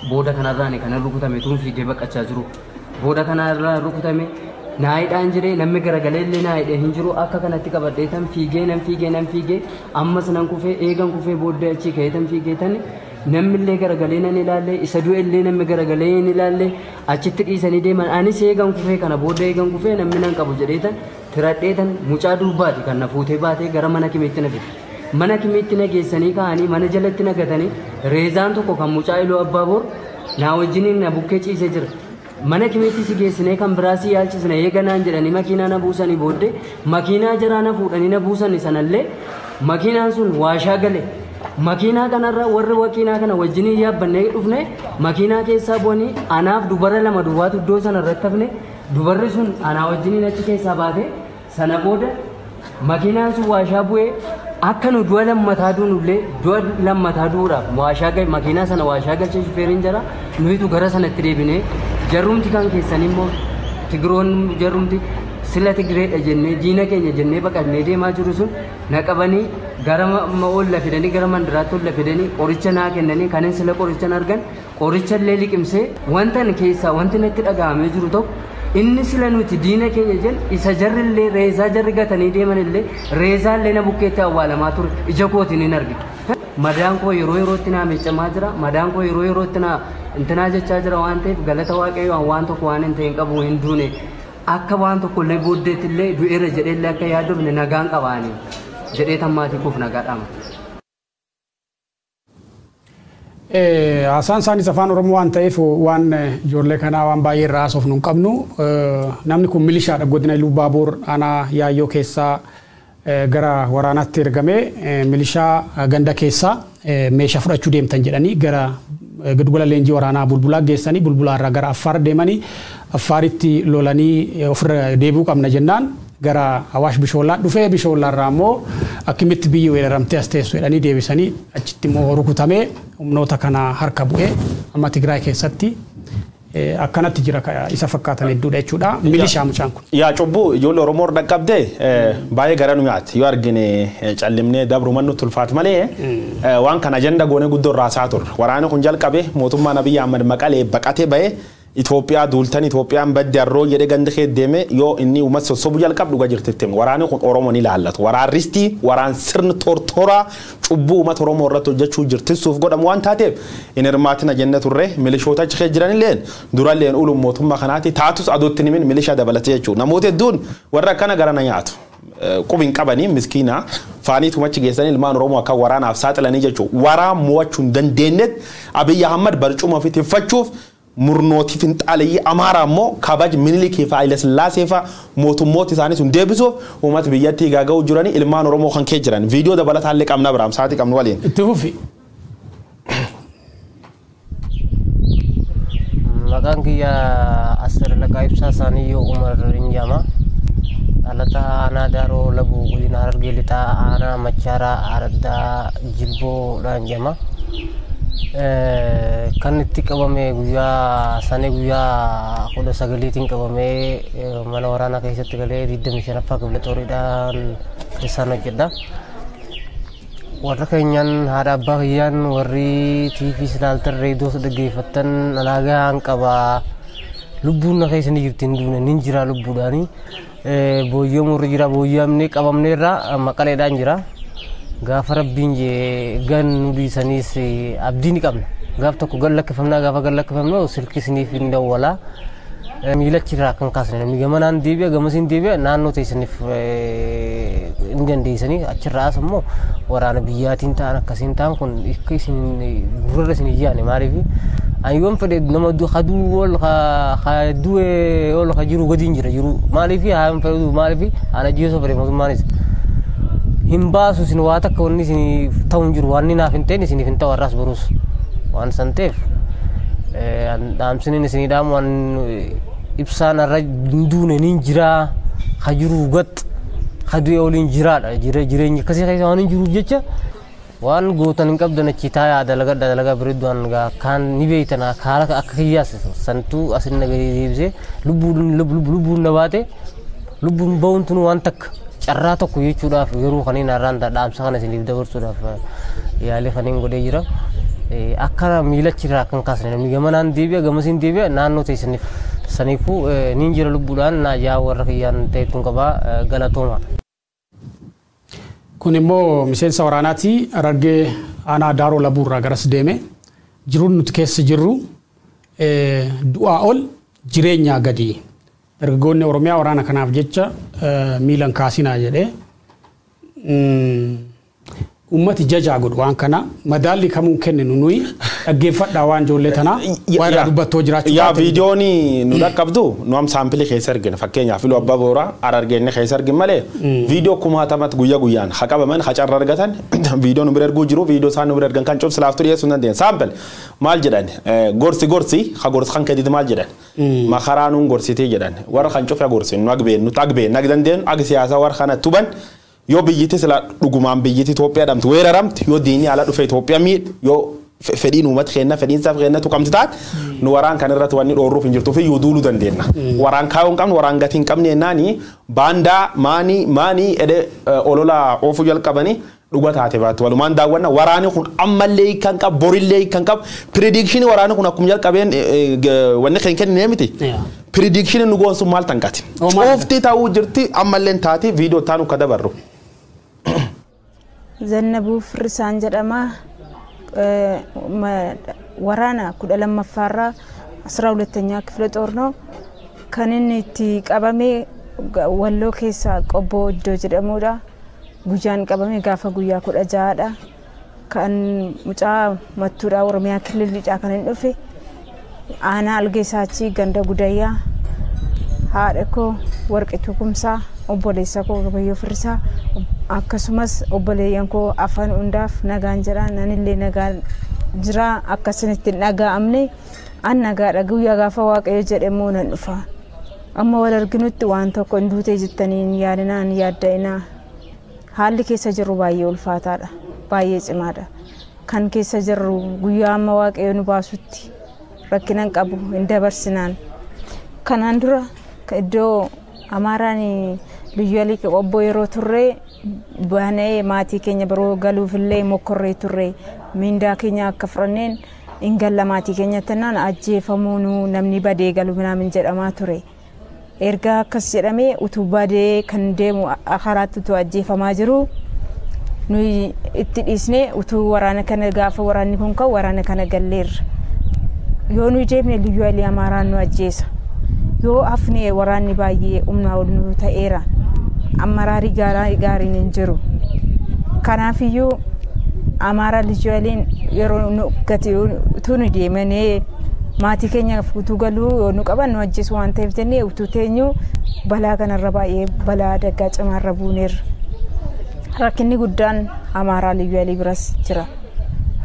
C: booda kanarraan kan rukutame tuun fiigee baqachaa jiru. Booda kanarraa rukutame naayidhaan jedhee namni garagalee illee naayidhee hin jiru akka kanatti qabadhee tan fiigee nan fiigee nan fiigee ammas nan kufee eegan kufee booddee achi ka'ee tan fiigee tan namni illee garagalee nan ilaalle isa du'e illee namni garagalee hin ilaalle achitti dhiisanii deeman anis eegan kufee kana booddee eegan kufee namni nan qabu jedhee tan tiradhee tan mucaa durbaati kan na fuutee baatee gara mana kimiitti na fide. Mana kimiitti na geessanii ka'anii mana jalatti na gatanii reezaan tokko kan mucaa Iluu Abbaaboor naa wajjiniin na bukkee ciisee jira. Mana kimiitti si geessinee kan biraa si yaalchisne eeganaan jedhanii makiinaa na buusanii booddee makiinaa jaraa na fuudhanii na buusanii sanallee makiinaan sun waashaa gale. Makiinaa kanarra warri makiinaa kana wajjiniin yaabbannee dhufne makiinaa keessaa bu'anii anaaf dubara 2 duwwaatu iddoo sana irratti hafne dubarri sun anaa wajjiniin achi keessaa baate sana booda makiinaan sun waashaa bu'ee akka nu du'a lammataa duunullee du'a lammataa du'uudhaaf waashaa gale makiinaa sana waashaa galchee shufeeriin jara nuyitu gara sanatti deebinee jarrumti kan keessan immoo Tigiroon jarrumti sila Tigireedha jennee diina keenya jennee baqannee deemaa jiru sun na qabanii gara olla fidanii gara mandiraatti olla fidanii qoricha naa kennanii kanin sila qoricha argan qoricha illee liqimsee wantan keessaa wanti natti dhaga'amee jiru tokko inni sila nuti diina keenya jennu isa jarri illee reezaa jarri gatanii deeman illee reezaa illee na bukkeetti awwaalamaa ture ija kootiin hin argine. Madaan koo yeroo yerootti naa miiccamaa jira madaan koo yeroo yerootti naa intinaa jechaa jira waan ta'eef galata Waaqayyoo waan tokko waan hin ta'in qabu hin duune akka waan tokko illee booddeetti illee du'eera jedhee illee akka yaadofne nagaan qabaanii jedhee tan maatii koof nagaa dhaama.
A: Haasaan isaanis afaan Oromoo waan ta'eef waan ijoollee kanaa waan baay'ee irraa haasofnu hin qabnu. Namni kun milishaadha godina Iluu Baaboor aanaa Yaayyoo keessaa gara waraanaatti ergamee milishaa ganda keessaa meeshaa fudhachuu deemtan jedhanii gara giddugala leenjii waraanaa Bulbulaa geessanii Bulbulaa irraa gara Affaar deemanii Affaaritti lolanii ofirra deebi'uu qabna jennaan gara Awaash Bishoollaa dhufee Bishoollaa irraa immoo akkamitti biyyi weeraramtee as teessu jedhanii deebisanii achitti immoo rukutamee humnoota kana harka bu'ee amma Tigraay keessatti akkanatti jira isa fakkaatan hedduudha jechuudha. Milishaa mucaan kun.
B: Yaa cubbuu ijoollee Oromoo irra dhaqqabdee baay'ee gara nu nyaati. Yoo argine callimnee dabruman nutti ulfaatu malee waan kana ajanda goonee guddoo irraa haasaa turre. Waraanni kun jalqabe mootummaan Abiyyi Ahmad Maqalee baqatee ba'ee Itoophiyaa duultan Itoophiyaan badde harroo jedhee ganda kee deeme yoo inni uummata sossobu jalqabu dhuga jirtitti. Waraanni kun Oromoo ni ilaallatu. Waraarristii waraan sirni tortoraa cubbuu uummata Oromoo irratti hojjechuu jirtisuuf godhamu waan taateef hin hirmaatina jenne turre milishoota achi kee jiranilleen duralleen uluun mootummaa kanaati taatus adootti himin milishaa dabalatee jechuudha. Namoota hedduun warra akkana gara na nyaatu. Qubin qabanii miskiina faaniitu achi geessanii ilmaan Oromoo akka waraanaaf saaxilanii jechuudha. Waraan mo'achuu hin dandeenyetti Abiyyi Ahmad barcuma ofiitti uffachuuf murnooti finxaaliyyi Amaaraa immoo kabaj Minilikii fi Haayile Sillaasee fa'a mootummoota isaanii sun deebisuuf uummata biyyattii gaaga'uu jiranii ilmaan Oromoo kan kee jiran. Viidiyoo dabalataallee qabna biraam sa'aatii qabnu waliin.
A: Itti fufi.
D: Maqaan kiyya Asir Laqaa Ibsaa Saaniyyoo Umar Injama. Dhalataa aanaa Daaroo Labuu godina Harargee Lixaa aanaa Machaaraa Araddaa Jilboodhaan jedhama. Kan itti qabame guyyaa sanii guyyaa 19tiin qabamee mana waraanaa keessatti galee 25ffaa kibla xooriidhaan keessaan hojjedha. Warra keenyaan haadha abbaa kiyyaan warri TV ilaaltan reediyoos dhaggeeffattan alaagaan qaba. Lubbuun na keessa ni jirti hin duune nin jira lubbuudhaani. Booyyoo murri jira booyyamnee qabamneerra Maqaleedhaan jira. Gaafa rabbiin jee gan nu dhiisanis abdii ni qabna. Gaaf tokko gan lakkifamnaa gaafa gan lakkifamnu silkii isiniif hin dawwalaa. Miilachirraa kan kaasne namni gamanaan deebi'a gamasiin deebi'a naannoo teessaniif hin dandeessanii achirraa as immoo waraana biyyaatiin ta'an akkasiin ta'an kun akka isin gurrarra isin hin yaane maaliif ani yoon fedhe nama haduu ol hadu'e ol ha jiru gadi hin jira jiru maaliif haa hin fedhu maaliif ana ajjeesoo fedhe mootummaanis hin baasu isin waa takka wanni isin ta'u hin jiru waan naaf hin ta'in isiniif hin ta'u har'as boruus waan san ta'eef dhaamsiniin isinii dhaamu waan ibsaan irra duune niin jiraa ha jiru gat ha du'e waliin jiraadha jireenya akkasii keessa waan hin jiruuf jecha waan gootan hin qabdan achi taayaa dalagadha dalagaa bareedduu waan kaan ni beeytan haala akka kiyyaas santuu asin na gadi deebisee lubbuun na baate lubbuun ba'uun tun waan takka carraa tokko jechuudhaaf yeroo kaniin har'aan dhaamsa kana isiniif dabarsuudhaaf yaalii kaniin godhee jira. Akka miilachirraa kan kaasne namni gamanaan deebi'a gamasiin deebi'a naannoo teessaniif saniifuu niin jira lubbuudhaan naajaa warra kiyyaan ta'etuun qabaa galatooma.
A: Kun immoo miseensa waraanaati Harargee aanaa Daaroo Labuurraa garas deeme jiruun nuti keessa jirru du'aa ol jireenyaa gadi. Dargaggoonni Oromiyaa waraana kanaaf jecha miilan kaasinaa jedhee ummati jajaa godhu waan kana madaalli kamuu kenninu nuyi dhaggeeffadhaa waan ijoollee tanaa waan irraa dubbattoo jiraachuu
B: Yaa viidiyoon nu dhaqqabdu nu am saampilii keessa argina fakkeenyaaf Iluu Abbaa Booraa Harargeenni keessa argin malee viidiyoo kumaatamatti guyyaa guyyaan haa qabaman haa carra argatan viidiyoo nu bira erguu jiru viidiyoo isaan nu bira ergan kan cufsi laaftuu dhiyeessuu hin dandeenye saampil maal jedhan gorsi gorsi haa gorsi kan keetiiti maal jedhan makaraa nuun gorsitee jedhan warra kan cufe gorsi nu agbeen nu agbeen ag dandeenyu ag siyaasaa warra kana tuban yoo biyyatti sila dhugumaan biyyatti Itoophiyaa dhamtu weeraramti yoo diinni ala dhufe Itoophiyaa miidhu yoo fedhiin uummata keenya fedhiin saba keenya tuqamti taate nu waraan kan irratti wanni dhoorruuf hin jirtuu fi yoo duuluu dandeenya. Waraan kaayoo hin qabnu waraan gatii hin qabne jennaani baandaa maanii maanii edee olola oofuu jalqabanii dhuga taate baatu walumaan daawwanna waraanni kun ammallee kan qabu borillee kan qabu prediction waraanni kun akkuma jalqabeen wanni kan kennine miti. Prediction nu goonsu maal tanqati. Ooftii ta'uu jirti ammallee taate viidiyoo taanu ka dabarru.
E: Zannabuu Firrisaan jedhama. Waraana 12ffaarraa 12ኛ ክፍለ ጦር ነው። Kan inni itti qabame Walloo keessaa Qobboo iddoo jedhamudha. Guyyaan qabame gaafa guyyaa 16dha. Kan mucaa Mattuudhaa Oromiyaa Kililiidhaa kan hin dhufe aanaa Algeessaachii ganda Gudayyaa haadha koo Warqituu Kumsaa obboleessa koo Gabayyoo Firrisaa akkasumas obboleeyyan koo afaan hundaaf nagaan jira nanillee nagaan jira akkasinitti hin dhaga'amne an nagaadha guyyaa gaafa Waaqayyo jedhe immoo nan dhufa. Amma wal arginutti waan tokko hin duutee jettanii hin yaadinaa hin yaadda'inaa. Haalli keessa jirru baay'ee ulfaataadha baay'ee cimaadha. Kan keessa jirru guyyaa amma Waaqayyo nu baasutti rakkina hin qabu hin dabarsinaan. Kanaan dura iddoo Amaaraan Liyyuu Qobboo yeroo turre baanee maatii keenya biroo galuufillee mokkorree turre mindaa keenya akka fudhanneen hin galla maatii keenya tannaan ajjeefamuu nu namni badee galu minaamin jedhamaa ture. Erga akkas jedhamee utuu badee kan deemu karaatti utuu ajjeefamaa jiru nuyi itti dhiisnee utuu waraana kana gaafa waraanni kun ka'u waraana kana galleerra. Yoo nuyi deemne Liyyuu Alii Amaaraan nu ajjeesa. Yoo hafne waraanni baay'ee humnaa ol nu ta'eera. Amaraarii gaariin hin jiru. Kanaafiyyuu Amaara Liyyuu Aliin yeroo nu gati utuu nu deemnee maatii keenyaaf utuu galuu yoo nu qaban nu ajjeesu waan ta'eef jennee utuu teenyu balaa kanarra baay'ee balaa daggaa cimaarra buuneerra. Rakkinni guddaan Amaaraa Liyyuu Alii biras jira.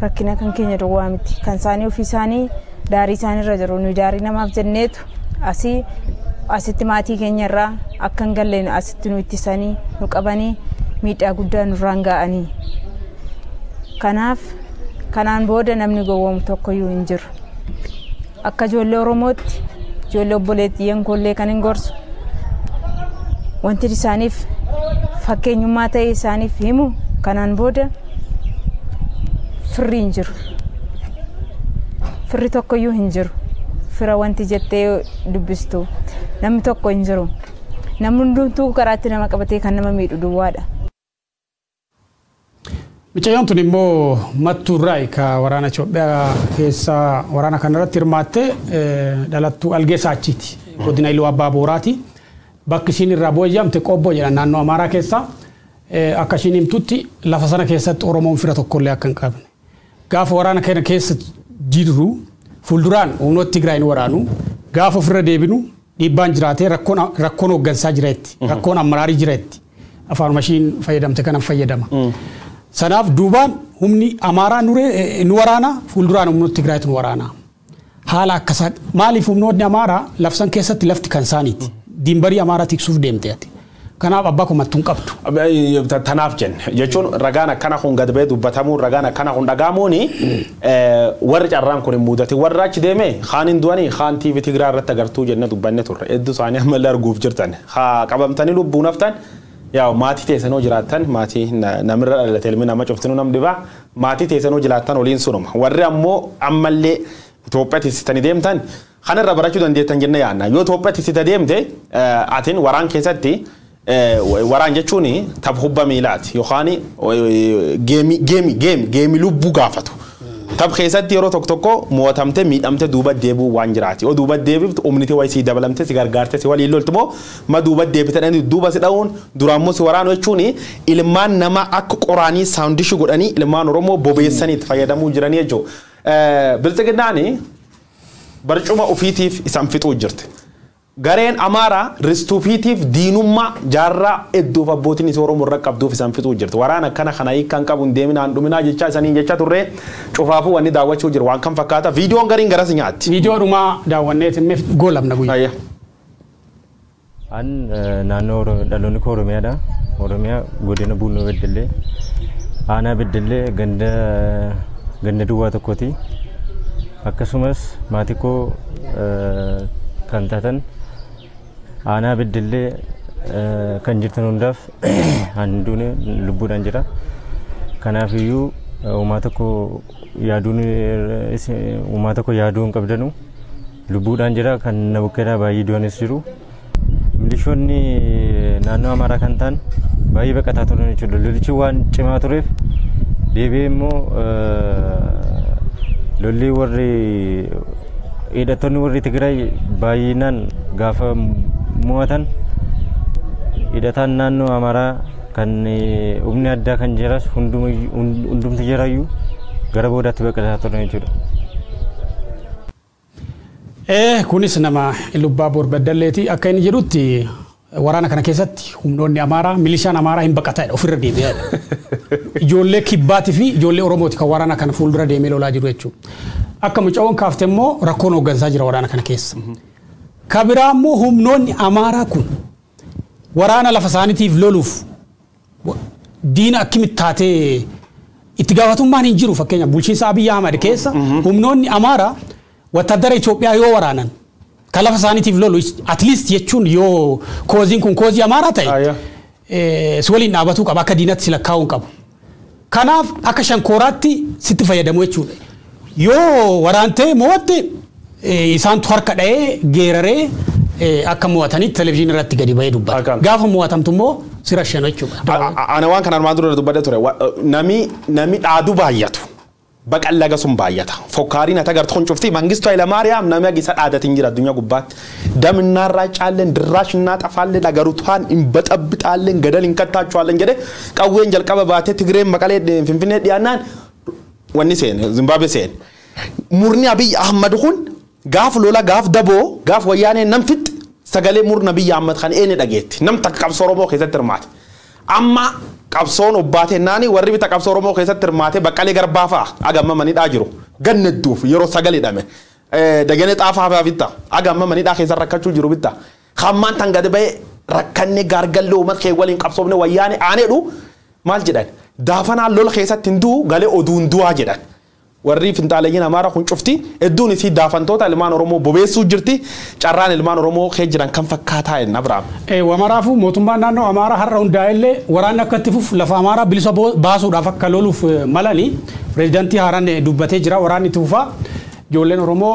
E: Rakkina kan keenya duwwaa miti. Kan isaanii ofii isaanii daarii isaaniirra jiru. Nuyi daarii namaaf jenneetu asii asitti maatii keenyarraa akka hin galle asitti nu ittisanii nu qabanii miidhaa guddaa nurraan ga'anii. Kanaaf kanaan booda namni gowwoomu tokkoyyuu hin jiru. Akka ijoollee Oromootti ijoollee obboleettiiwwan koollee kan hin gorsu wanti isaaniif fakkeenyummaa ta'e isaaniif himu kanaan booda firri hin jiru. Firri tokkoyyuu hin jiru. Fira wanti jettee dubbistu namni tokko hin jiru. Namni hundumtuu karaatti nama qabatee kan nama miidhu duwwaadha.
A: Mucayyoon tun immoo Mattuurraa ka waraana Itoophiyaa keessa waraana kanarratti hirmaatte dhalattuu Algee Saachiiti. Godina Iluu Abbaa Booraati. Bakki ishiin irraa booji'amte Qobboo jedhan naannoo Amaaraa keessa. Akka ishiin himtutti lafa sana keessatti Oromoon fira tokkollee akka hin qabne. Gaafa waraana kana keessa jirru fuulduraan humnoota Tigraay nu waraanu gaafa ofirra deebinu dhiibbaan jiraatee rakkoon hooggansaa jira jetti. Rakkoon amaraarii jira jetti. Afaanuma ishiin fayyadamte kanan fayyadama. Sanaaf duubaan humni Amaaraa nu waraana fuulduraan humnoota Tigraayitu nu waraana. Haala akkasaa maaliif humnoonni Amaaraa lafsan keessatti lafti kan isaaniiti. Diimbarii Amaaraa tiksuuf deemte ati. Kanaaf abbaa komattuu hin qabdu.
B: Tanaaf jenne jechuun ragaan akkana kun gad ba'ee dubbatamuun ragaan akkana kun dhagaamuun warri carraan kun hin mudate warri achi deeme kaan hin du'anii kaan TV Tigiraa irratti agartuu jenne dubbanne turre hedduu isaanii ammallee arguuf jirtan haa qabamtanii lubbuun haftan yaa maatii teessanoo jiraattan maatii namirra dhalate ilmi nama cuftinuu nam dhibaa maatii teessanoo jiraattan oliin sunuma warri ammoo ammallee Itoophiyaa tiksitanii deemtan kanarra barachuu dandeettan jenne yaadna yoo Itoophiyaa tiksita deemte atiin waraan keessatti waraan jechuun tapha kubbaa miilaati yookaan geemii lubbuu gaafatu. Tapha keessatti yeroo tokko tokko mo'atamte miidhamte duuba deebi'uu waan jiraati. Yoo duuba deebiftu humniti wayii si dabalamte si gargaarte si waliin loltu moo ma duuba deebite duuba si dha'uun duraammoo si waraanu jechuun ilmaan namaa akka qoraanii saawundishii godhanii ilmaan Oromoo bobeessanii itti fayyadamuu jiranii jechuudha. Bilxiginnaani barcuma ofiitiif isaan fixuu jirti. Gareen Amaaraa ristuufiitiif diinummaa jaarraa hedduuf abbootiin isii Oromoo irra qabduuf isaan fixuu jirti. Waraana akkana kana hiikkaan qabu hin deeminaan dhuminaa jechaa isaniin jecha turre cufaafuu wanni daawwachuu jiru waan kan fakkaata. Viidiyoon gariin garas nyaatti.
A: Viidiyoo dhumaa daawwannee timmeef goolamna guyyaa.
C: An naannoo dhaloonni koo Oromiyaadha. Oromiyaa godina Buunoo Beddellee aanaa Beddellee ganda duwwaa tokkooti. Akkasumas maatii koo kan taatan aanaa Beddellee kan jirtan hundaaf an duune lubbuudhaan jira. Kanaafiyyuu uumaa tokko yaaduu hin qabdanu lubbuudhaan jira kan na bukkeedhaa baay'ee du'anis jiru. Milishoonni naannoo Amaaraa kan ta'an baay'ee baqataa turan jechuudha. Lolichi waan cimaa tureef deebi'ee immoo lolli warri hidhattoonni warri Tigraay baay'inaan gaafa mo'atan hidhataan naannoo Amaaraa kan humni addaa kan jiras hundumti jiraayyuu gara boodaatti baqataa turan jechuudha.
A: Kunis nama Iluu Boor Beddelleeti akka inni jedhutti waraana kana keessatti humnoonni Amaaraa milishaan Amaaraa hin baqataadha ofirra deebi'aadha. Ijoollee kibbaatii fi ijoollee Oromooti kan waraana kana fuuldura deemee lolaa jiru jechuudha. Akka mucaawwan kaafte immoo rakkoon hooggansaa jira waraana kana keessa. Kabiraa immoo humnoonni Amaaraa kun waraana lafa isaaniitiif loluuf diina akkamitti taatee itti gaafatamummaan hin jiru fakkeenya bulchiinsa Abiyyi Ahmad keessa humnoonni Amaaraa ወታደር ኢትዮጵያ yoo waraanan kan lafa isaaniitiif lolu at least jechuun yoo kooziin kun koozii Amaaraa ta'e si waliin dhaabatuu qaba akka diinatti si lakkaa'uu hin qabu. Kanaaf akka shankooraatti sitti fayyadamu jechuudha. Yoo waraantee mo'atte isaantu harka dha'ee geeraree akka mo'atanitti televizyiinii irratti gadi ba'ee dubbata. Gaafa mo'atamtu immoo si rashanu jechuudha.
B: Ana waan kana armaan dura dubbadde ture nami dhaaduu baay'atu. Baqallaga sun baay'ata. Fokkaariin ati agartu kun cufti Mangistuu Hayilamaariyaam namni isa dhaadatiin jira addunyaa gubbaatti. Daminnaarraa caalleen dirraashinnaa xafaalleen agarutaan hin baxabbixaalleen gadal hin kattaachuwaalleen jedhe qawween jalqaba baatee Tigreen Maqalee Finfinnee dhiyaannaan wanni seene Zimbaabe seene. Murni Abiyyi Ahmad kun gaaf lola gaaf daboo gaaf wayyaanee nam fixxe sagalee murna Abiyyi Ahmad kan eenyu dhageetti nam takka qabsoo Oromoo keessatti hirmaate. Amma qabsoon obbaatee naani warri bita qabsoo Oromoo keessatti hirmaate Baqqalee Garbaa fa'a agamma manidhaa jiru gannadduuf yeroo sagalee dhame Daganee Xaafaa fa'a bitta agamma manidhaa keessa rakkachuu jiru bitta hammaan tan gadi ba'ee rakkanne gaargallee uummata kee waliin qabsoofne wayyaane aaneedhu maal jedhan daafanaa lola keessatti hin du'u galee oduun du'aa jedhan. Warri finxaalayyiin Amaaraa kun cufti hedduun isii daafantoota ilmaan Oromoo bobeessuu jirti carraan ilmaan Oromoo kee jiran kan fakkaataa hin Abrahaam.
A: Wamaraafuu mootummaan naannoo Amaaraa har'a hundaa'ellee waraanni akka itti fufu lafa Amaaraa bilisa baasuudhaaf akka loluuf malanii pireezidaantii haaraan dubbatee jira waraanni itti fufaa ijoolleen Oromoo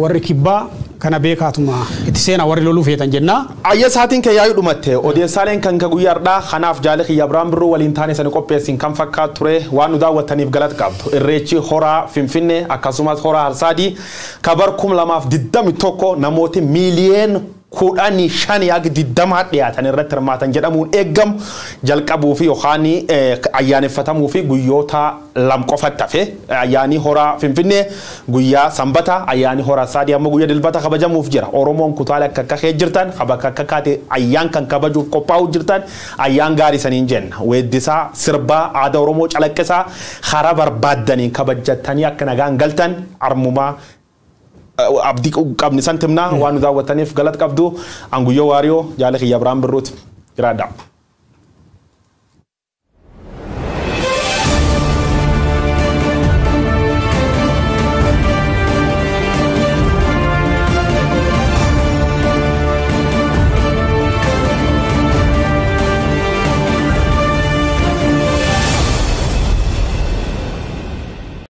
A: warri kibbaa Kana beekaatuma itti seenaa warri loluu feetan jennaa.
B: Ayya, saatiin kee yaayuu dhumatte. Odeessaaleen kan ka guyyaa har'aa kanaaf jaale kiyya Biraan Birruu waliin taane sani qopheessin kan fakkaatu ture. Waan nu daawwattaniif galata qabdu. Irreechi Horaa Finfinnee akkasumas Horaa Harsaadii kabar 2021 namooti miiliyeen 15 haga 20 dhiyaatan irratti hirmaatan jedhamuun eeggamu jalqabuu fi yookaan ayyaaneffatamuu fi guyyoota 2 qofatti hafe. Ayyaanii Horaa Finfinnee guyyaa Sanbata, ayyaanii Horaa Harsaadii ammoo guyyaa Dilbata kabajamuuf jira. Oromoon kutaalee akka akka kee jirtan, bakka akka kaate ayyaan kan kabajuuf qophaa'uu jirtan, ayyaan gaarii saniin jenna. Weeddisaa, sirbaa, aadaa Oromoo calaqqisaa, karaa barbaaddaniin kabajjattanii akka nagaan galtan armumaa abdii qabni san timnaa. Waan nu daawwattaniif galata qabdu. Anguyyoo Waariyoo, jaala kiyya Biraan Birruuti, jiraadha.